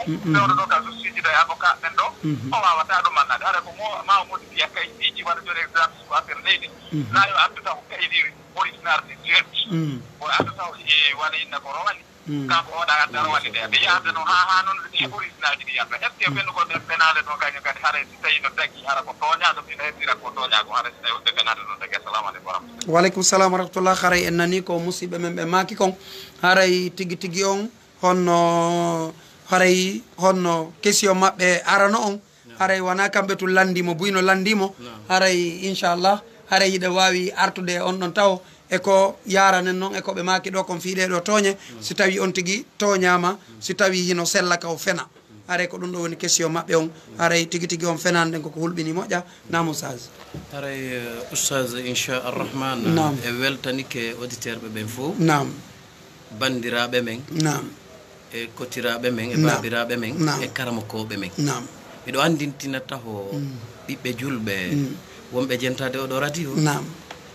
Fewndo ɗo ka justice ɗo e avocat ɓen ɗo, o waawata ɗum annade. Hara ko mo, ma o modifiya kaydiiji, walla joni exemple, ko affaire leydi. Na yo addu taw kaydi original de direct. O addu taw e walla inna ko rowani. Kanko o ɗa adda rowani de. Ɓe yahata noon haa, haa noon e original ɗi yalta. Est-ce que fenugol ɓen fenaande ɗon kañum kadi haray si tawi no dagi, hara ko tooñaaɗo, ina heddira ko tooñaago, haray si tawi wonde fenaande ɗon dagi. Assalamu aleykum wa rahmatullah. Wa aleykum salam wa rahmatullah. Haray en nani ko musiɓɓe men ɓe maaki kon. Haray tigi tigi on honno, haray honno question maɓɓe arano on, haray wona kamɓe tun lanndimo, buy no lanndimo, haray inchallah, haray hiɗa waawi artude e on ɗon tawo e ko yaranen noon e ko ɓe maaki ɗo kon fii ɗee ɗoo tooñe, si tawi on tigi tooñaama, si tawi hino sella ka o fena. Haray ko ɗum ɗo woni question maɓɓe on, haray tigi tigi on fenaande nden koko hulɓini moƴƴa, naam Oustaz. Haray, eh, Oustaz, inchallah arrahman, naam, e weltanike auditeur ɓe ɓen fof. Naam. Banndiraaɓe men, naam, e kotiraaɓe men, e, naam, baabiraaɓe men, naam, e karamokooɓe men. Naam. Miɗo anndintina taho, mm, ɓiɓɓe julɓe, mm, wonɓe jentaade oɗo radio. Naam.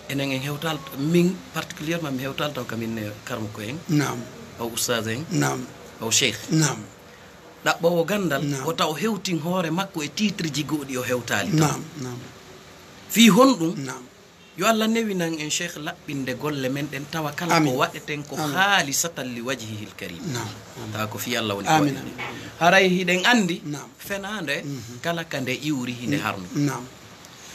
Enen en hewtal, min particulièrement mi hewtal taw kamin e karamoko en. Naam. Aw ustaz en. Naam. Aw cheikh. Naam. Ɗaɓɓoowo ganndal, naam, wota o hewtin hoore makko e titre ji goɗɗi o hewtaali taw. Naam, naam. Fii honɗum? Naam. Yo Allah newinan en, Cheikh, laɓɓinde golle men ɗen, tawa kala ko, amin, waɗeten ko, amin, haalisatan li wajhihil karim. Naam, amin. Tawa ko fii Allah woni ko, amin, waɗen. Amin, amin. Haray hiɗen anndi, naam, fenaande, mhm, kala ka nde iwri hinde, mm, harmi. Naam.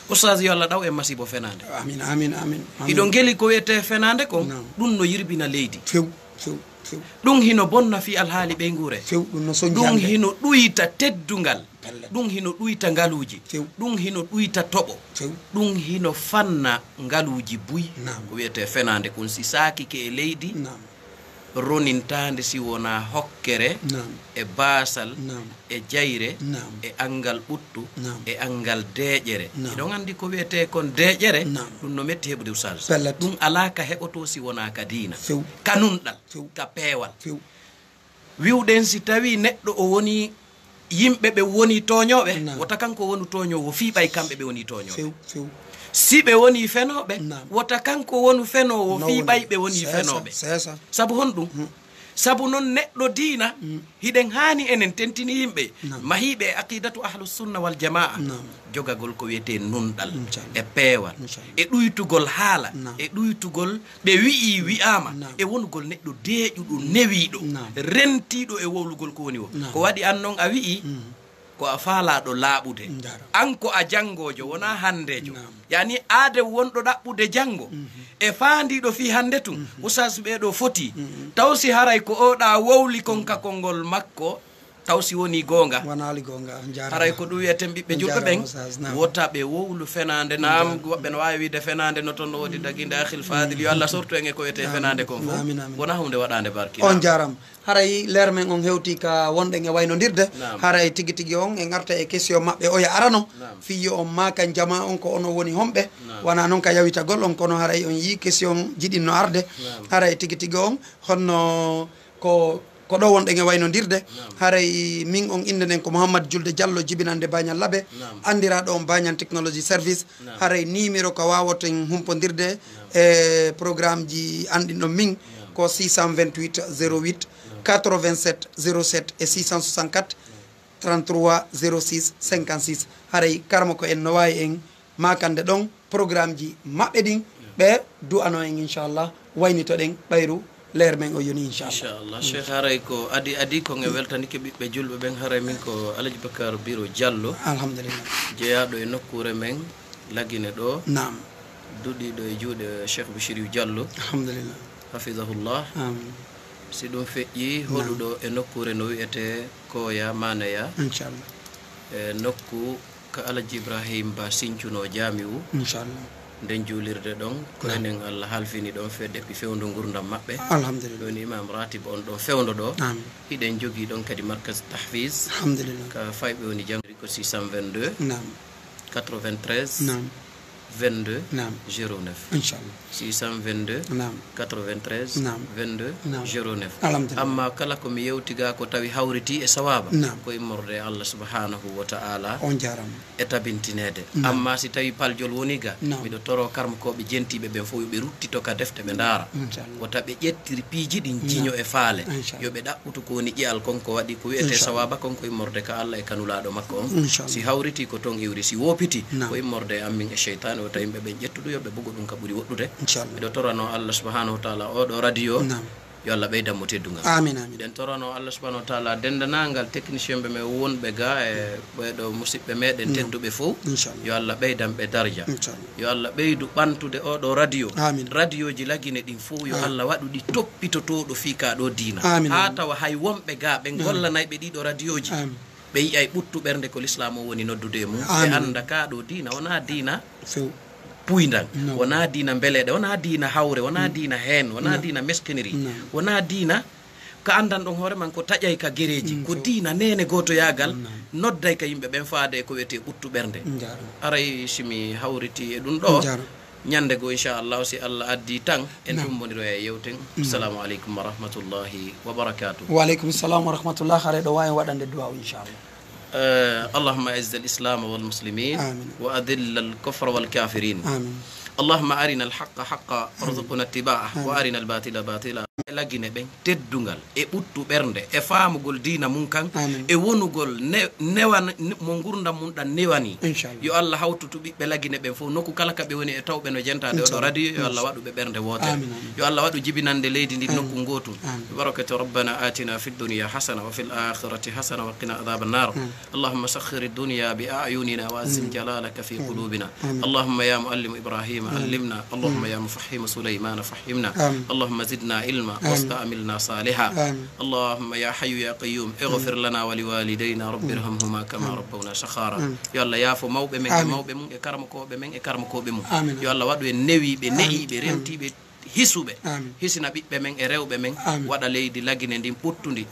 Ustaz, yo Allah ɗaw en masibo fenaande. Amin, amin, amin, amin. Hiɗo ngeli ko wiyetee fenaande kon, naam, ɗum no yirbina leydi. Few, few, few. Ɗum hino bonna fii alhaali ɓeynguure. Few, ɗum no sonji hannde. Ɗum hino ɗuyta teddungal. Pellet. Ɗum hino ɗuyta ngaluuji. Few. Ɗum hino ɗuyta toɓo. Few. Ɗum hino fanna ngaluuji buy. Naam. Ko wiyetee fenaande kon, si saakike e leydi, naam, ronintaande si wonaa hokkere, naam, e baasal, naam, e jayre, naam, e anngal ɓuttu, naam, e anngal deeƴere. Naam. Hiɗon anndi ko wiyetee kon deeƴere, naam, ɗum no metti heɓude, ustaz. Pellet. Ɗum alaa ka heɓotoo si wonaa ka diina. Few. Ka nunɗal. Few. Ka peewal. Few. Wi'uɗen si tawii neɗɗo o wonii, yimɓe ɓe wonii tooñooɓe, naam, wota kanko wonu tooñoowo fii ɓay kamɓe ɓe wonii tooñooɓe. Few, few. Si ɓe wonii fenooɓe, naam, wota kanko wonu fenoowo, no fii woni, ɓay ɓe wonii, seesa, fenooɓe. Seesa. Sabu honɗum? Hmm. Sabu non neɗɗo diina, hmm, hiɗen haani enen tentini yimɓe, naam, mahiiɓe e aqidatu ahlus sunna wal jamaa, naam, jogagol ko wiyetee nunɗal, inchallah, e peewal, inchallah, e ɗuytugol haala, naam, e ɗuytugol ɓe wi'ii wi'aama, naam, e wonugol neɗɗo deeƴuɗo, newiiɗo, naam, rentiiɗo e wowlugol ko woni woo. Naam. Ko waɗi an non a wi'ii, mhm, ko a faalaaɗo laaɓude. Njaaraama. An ko a janngoojo, wonaa hanndeejo. Naam. Yaani aade wonɗo ɗaɓɓude janngo, mhm, e faandiiɗo fii hannde tun, mhm, ustaas ɓee ɗoo fotii. Mhm. Taw si haray ko oo ɗaa wowli kon ka konngol makko, taw si wonii goonga. Wonaali goonga, on njaaraama. Haray ko ɗum wiyeten ɓiɓɓe julɓe ɓen, on njaaraama, Oustaz, naam, wota ɓe wowlu fenaande, naam, woɓɓe no waawi wiide fenaande no toon no woodi daginde, akhil fadil, yo Allah sortu en e ko wiyetee fenaande kon fof. Amin, amin. Wona huunde waɗaande barki. On njaaraama. Haray leer men on hewti ka wonɗen e waynondirde. Naam. Haray tigi tigi on en arta e question maɓɓe oya arano. Naam. Fii yo on maakan jamaa on ko onon woni homɓe. Naam. Wona non ka yawitagol on, kono haray on yii question ji ɗin no arde. Naam. Haray tigi tigi on honno ko ko ɗo wonɗen e waynondirde. Naam. Haray min on innde nden ko Mouhammad Julde Diallo, jibinande Bañal Labe, naam, anndiraaɗo on Bañal Technology Service. Naam. Haray numéro ko waawoten humpondirde, naam, e programme ji an ɗin ɗon min, naam, ko six cent vingt-huit zéro huit, naam, quatre-vingt-sept zéro sept e six cent soixante-quatre trente-trois zéro six cinquante-six. Haray karama ko en no waawi en maakande ɗon programme ji maɓɓe ɗin, ɓe du'ano en inchallah, waynito ɗen ɓayru leer men o yoni inchallah. Inchallah. Mm. Cheikh, haray ko adi adi, ko nge weltanike ɓiɓɓe julɓe ɓen, haray min ko Alaji Bakar Biro Diallo. Alhamdulillah. Jeyaaɗo e nokkuure men Lagine ɗo. Naam. Duɗiiɗo e juuɗe Cheikh Bouchiriou Diallo. Alhamdulillah. Hafidahullah. Amin. Si ɗum feƴƴi, naam, hoɗuɗo e nokkuure no wi'etee Koya Manaya. Inchallah. E nokku ka Alaji Ibrahim Ba Sincuno Jamiu. Inchallah. Nden juulirde ɗon, ko, naam, enen Allah halfini ɗon fedde pi fewndo ngurdam maɓɓe. Alhamdulillah. Ɗon Imam Ratib on ɗon fewndo ɗo. Amin. Hiɗen jogii ɗon kadi Markaz Tahfiz. Alhamdulillah. Ka fayɓe woni jangri ko six cent vingt-deux. Naam. Quatre-vingt-treize. Naam. vingt-deux Naam. zéro neuf. Inchallah. Six cent vingt-deux Naam. quatre-vingt-treize Naam. vingt-deux Naam. zéro neuf. Alhamdulillah. Amma kala ko mi yewti ga ko tawi hawriti e sawaba, Naam. ko immorde e Allah subhanahu wa ta'ala On jaaraama. e tabintinede. Naam. Amma si tawi paljol woni ga, Naam. miɗo toro karmokooɓe jentiiɓe ɓen fof yo ɓe ruttito ka defte ɓe ndaara. Inchallah. Wota ɓe ƴettir piiji ɗin Naam. Jiño e faale. Inchallah. Yo ɓe ɗaɓɓutu ko woni ƴi'al kon ko waɗi ko wi'ete Inchallah. Sawaba kon ko immorde ka Allah e ka Nulaaɗo makko on. Inchallah. Si hawriti ko ton iwri, si woopiti Naam. ko immorde e an min e seytaane, wota yimɓe ɓen ƴettu ɗum yo ɓe bugo ɗum ka ɓuri woɗɗude. Inchallah. Miɗo torano Allah subhanahu wa ta'ala oɗo radio, Naam. yo Allah ɓeydan mo teddungal. Amin, amin. Miɗen torano Allah subhanahu wa ta'ala denndaangal technicien ɓe men wonɓe ga e ɓeɗo musiɓɓe meɗen tedduɓe fof. Inchallah. Yo Allah ɓeydan ɓe darja. Inchallah. Yo Allah ɓeydu ɓantude oɗo radio. Amin. Radioji Lagine ɗin fof yo Amin. Allah waɗu ɗi toppitotooɗo fii ka ɗo diina. Amin, Haa amin. Tawa hay wonɓe ga ɓe gollanayɓe ɗiɗo radioji. Amin. Ɓe yi'ay ɓuttu ɓernde ko lislamu o woni noddude e mum. Ɓe Amin. Annda ka ɗo diina wona diina Few. puyndan. No. Wona diina mbeleɗe, wona diina hawre, wona diina heen, wona diina meskiniri, No. wona diina ka anndan ɗon hoore man ko taƴay ka gereji, Mm, ko so- diina nene gootoyaagal, No. Nodday ka yimɓe ɓen faade e ko wiyetee ɓuttu ɓernde. Njaaro. Aray si mi hawriti e ɗum ɗo, Njaaro. Ñande goo, inchallahu, si Allah addi tan, en Naam. Tummbondiroya e yewten. Assalamu aleykum wa rahmatullahi wa barakatuh. Wa aleykum salam wa rahmatullah. Hare ɗo wawi waɗande duwaw, inchallah. Eh, اللهم أعز الإسلام والمسلمين آمين. وأذل الكفر والكافرين. Amin. اللهم أرنا الحق حقا وارزقنا اتباعه وأرنا الباطل باطلا. E Lagine ɓen teddungal, e ɓuttu ɓernde, e faamugol diina mun kan, Amin. e wonugol ne-, newan-, ne-, mo ngurndan mun ɗan newani. Inchallah. Yo Allah hawtutu ɓiɓɓe Lagine ɓen fof, nokku kala ka ɓe woni e tawɓe no jentaade oɗo radio, yo Allah waɗu ɓe ɓernde wootere. Amin, amin. Yo Allah waɗu jibinande leydi ndin nokku ngootu. Amin. ببركة ربنا آتنا في الدنيا حسنة وفي الآخرة حسنة وقنا عذاب النار. اللهم سخر الدنيا بأعيننا وعظم جلالك في قلوبنا. اللهم يا معلم إبراهيم علمنا. اللهم يا مفهم سليمان فهمنا. اللهم زدنا علما واستعملنا صالحا. اللهم يا حي يا قيوم اغفر لنا ولوالدينا رب ارحمهما كما ربونا صغارا. Yo Allah yaafo mawɓe men e mawɓe mum e karamokooɓe men e karamokooɓe mum. Yo Allah waɗu en newiiɓe, ne'iiɓe, rentiiɓe, hisuɓe. Hisina ɓiɓɓe men e rewɓe men. Waɗa leydi Lagine ndin ɓuttundi.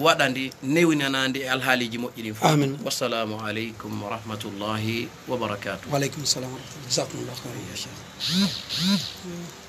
Waɗa ndi newinanaandi e alhaaliiji moƴƴi ɗin fof. Wassalamu aleykum wa rahmatullahi wa barakatuh. Wa aleykum salam wa rahmatullah. Jazakumullahu khairan, ya Cheikh.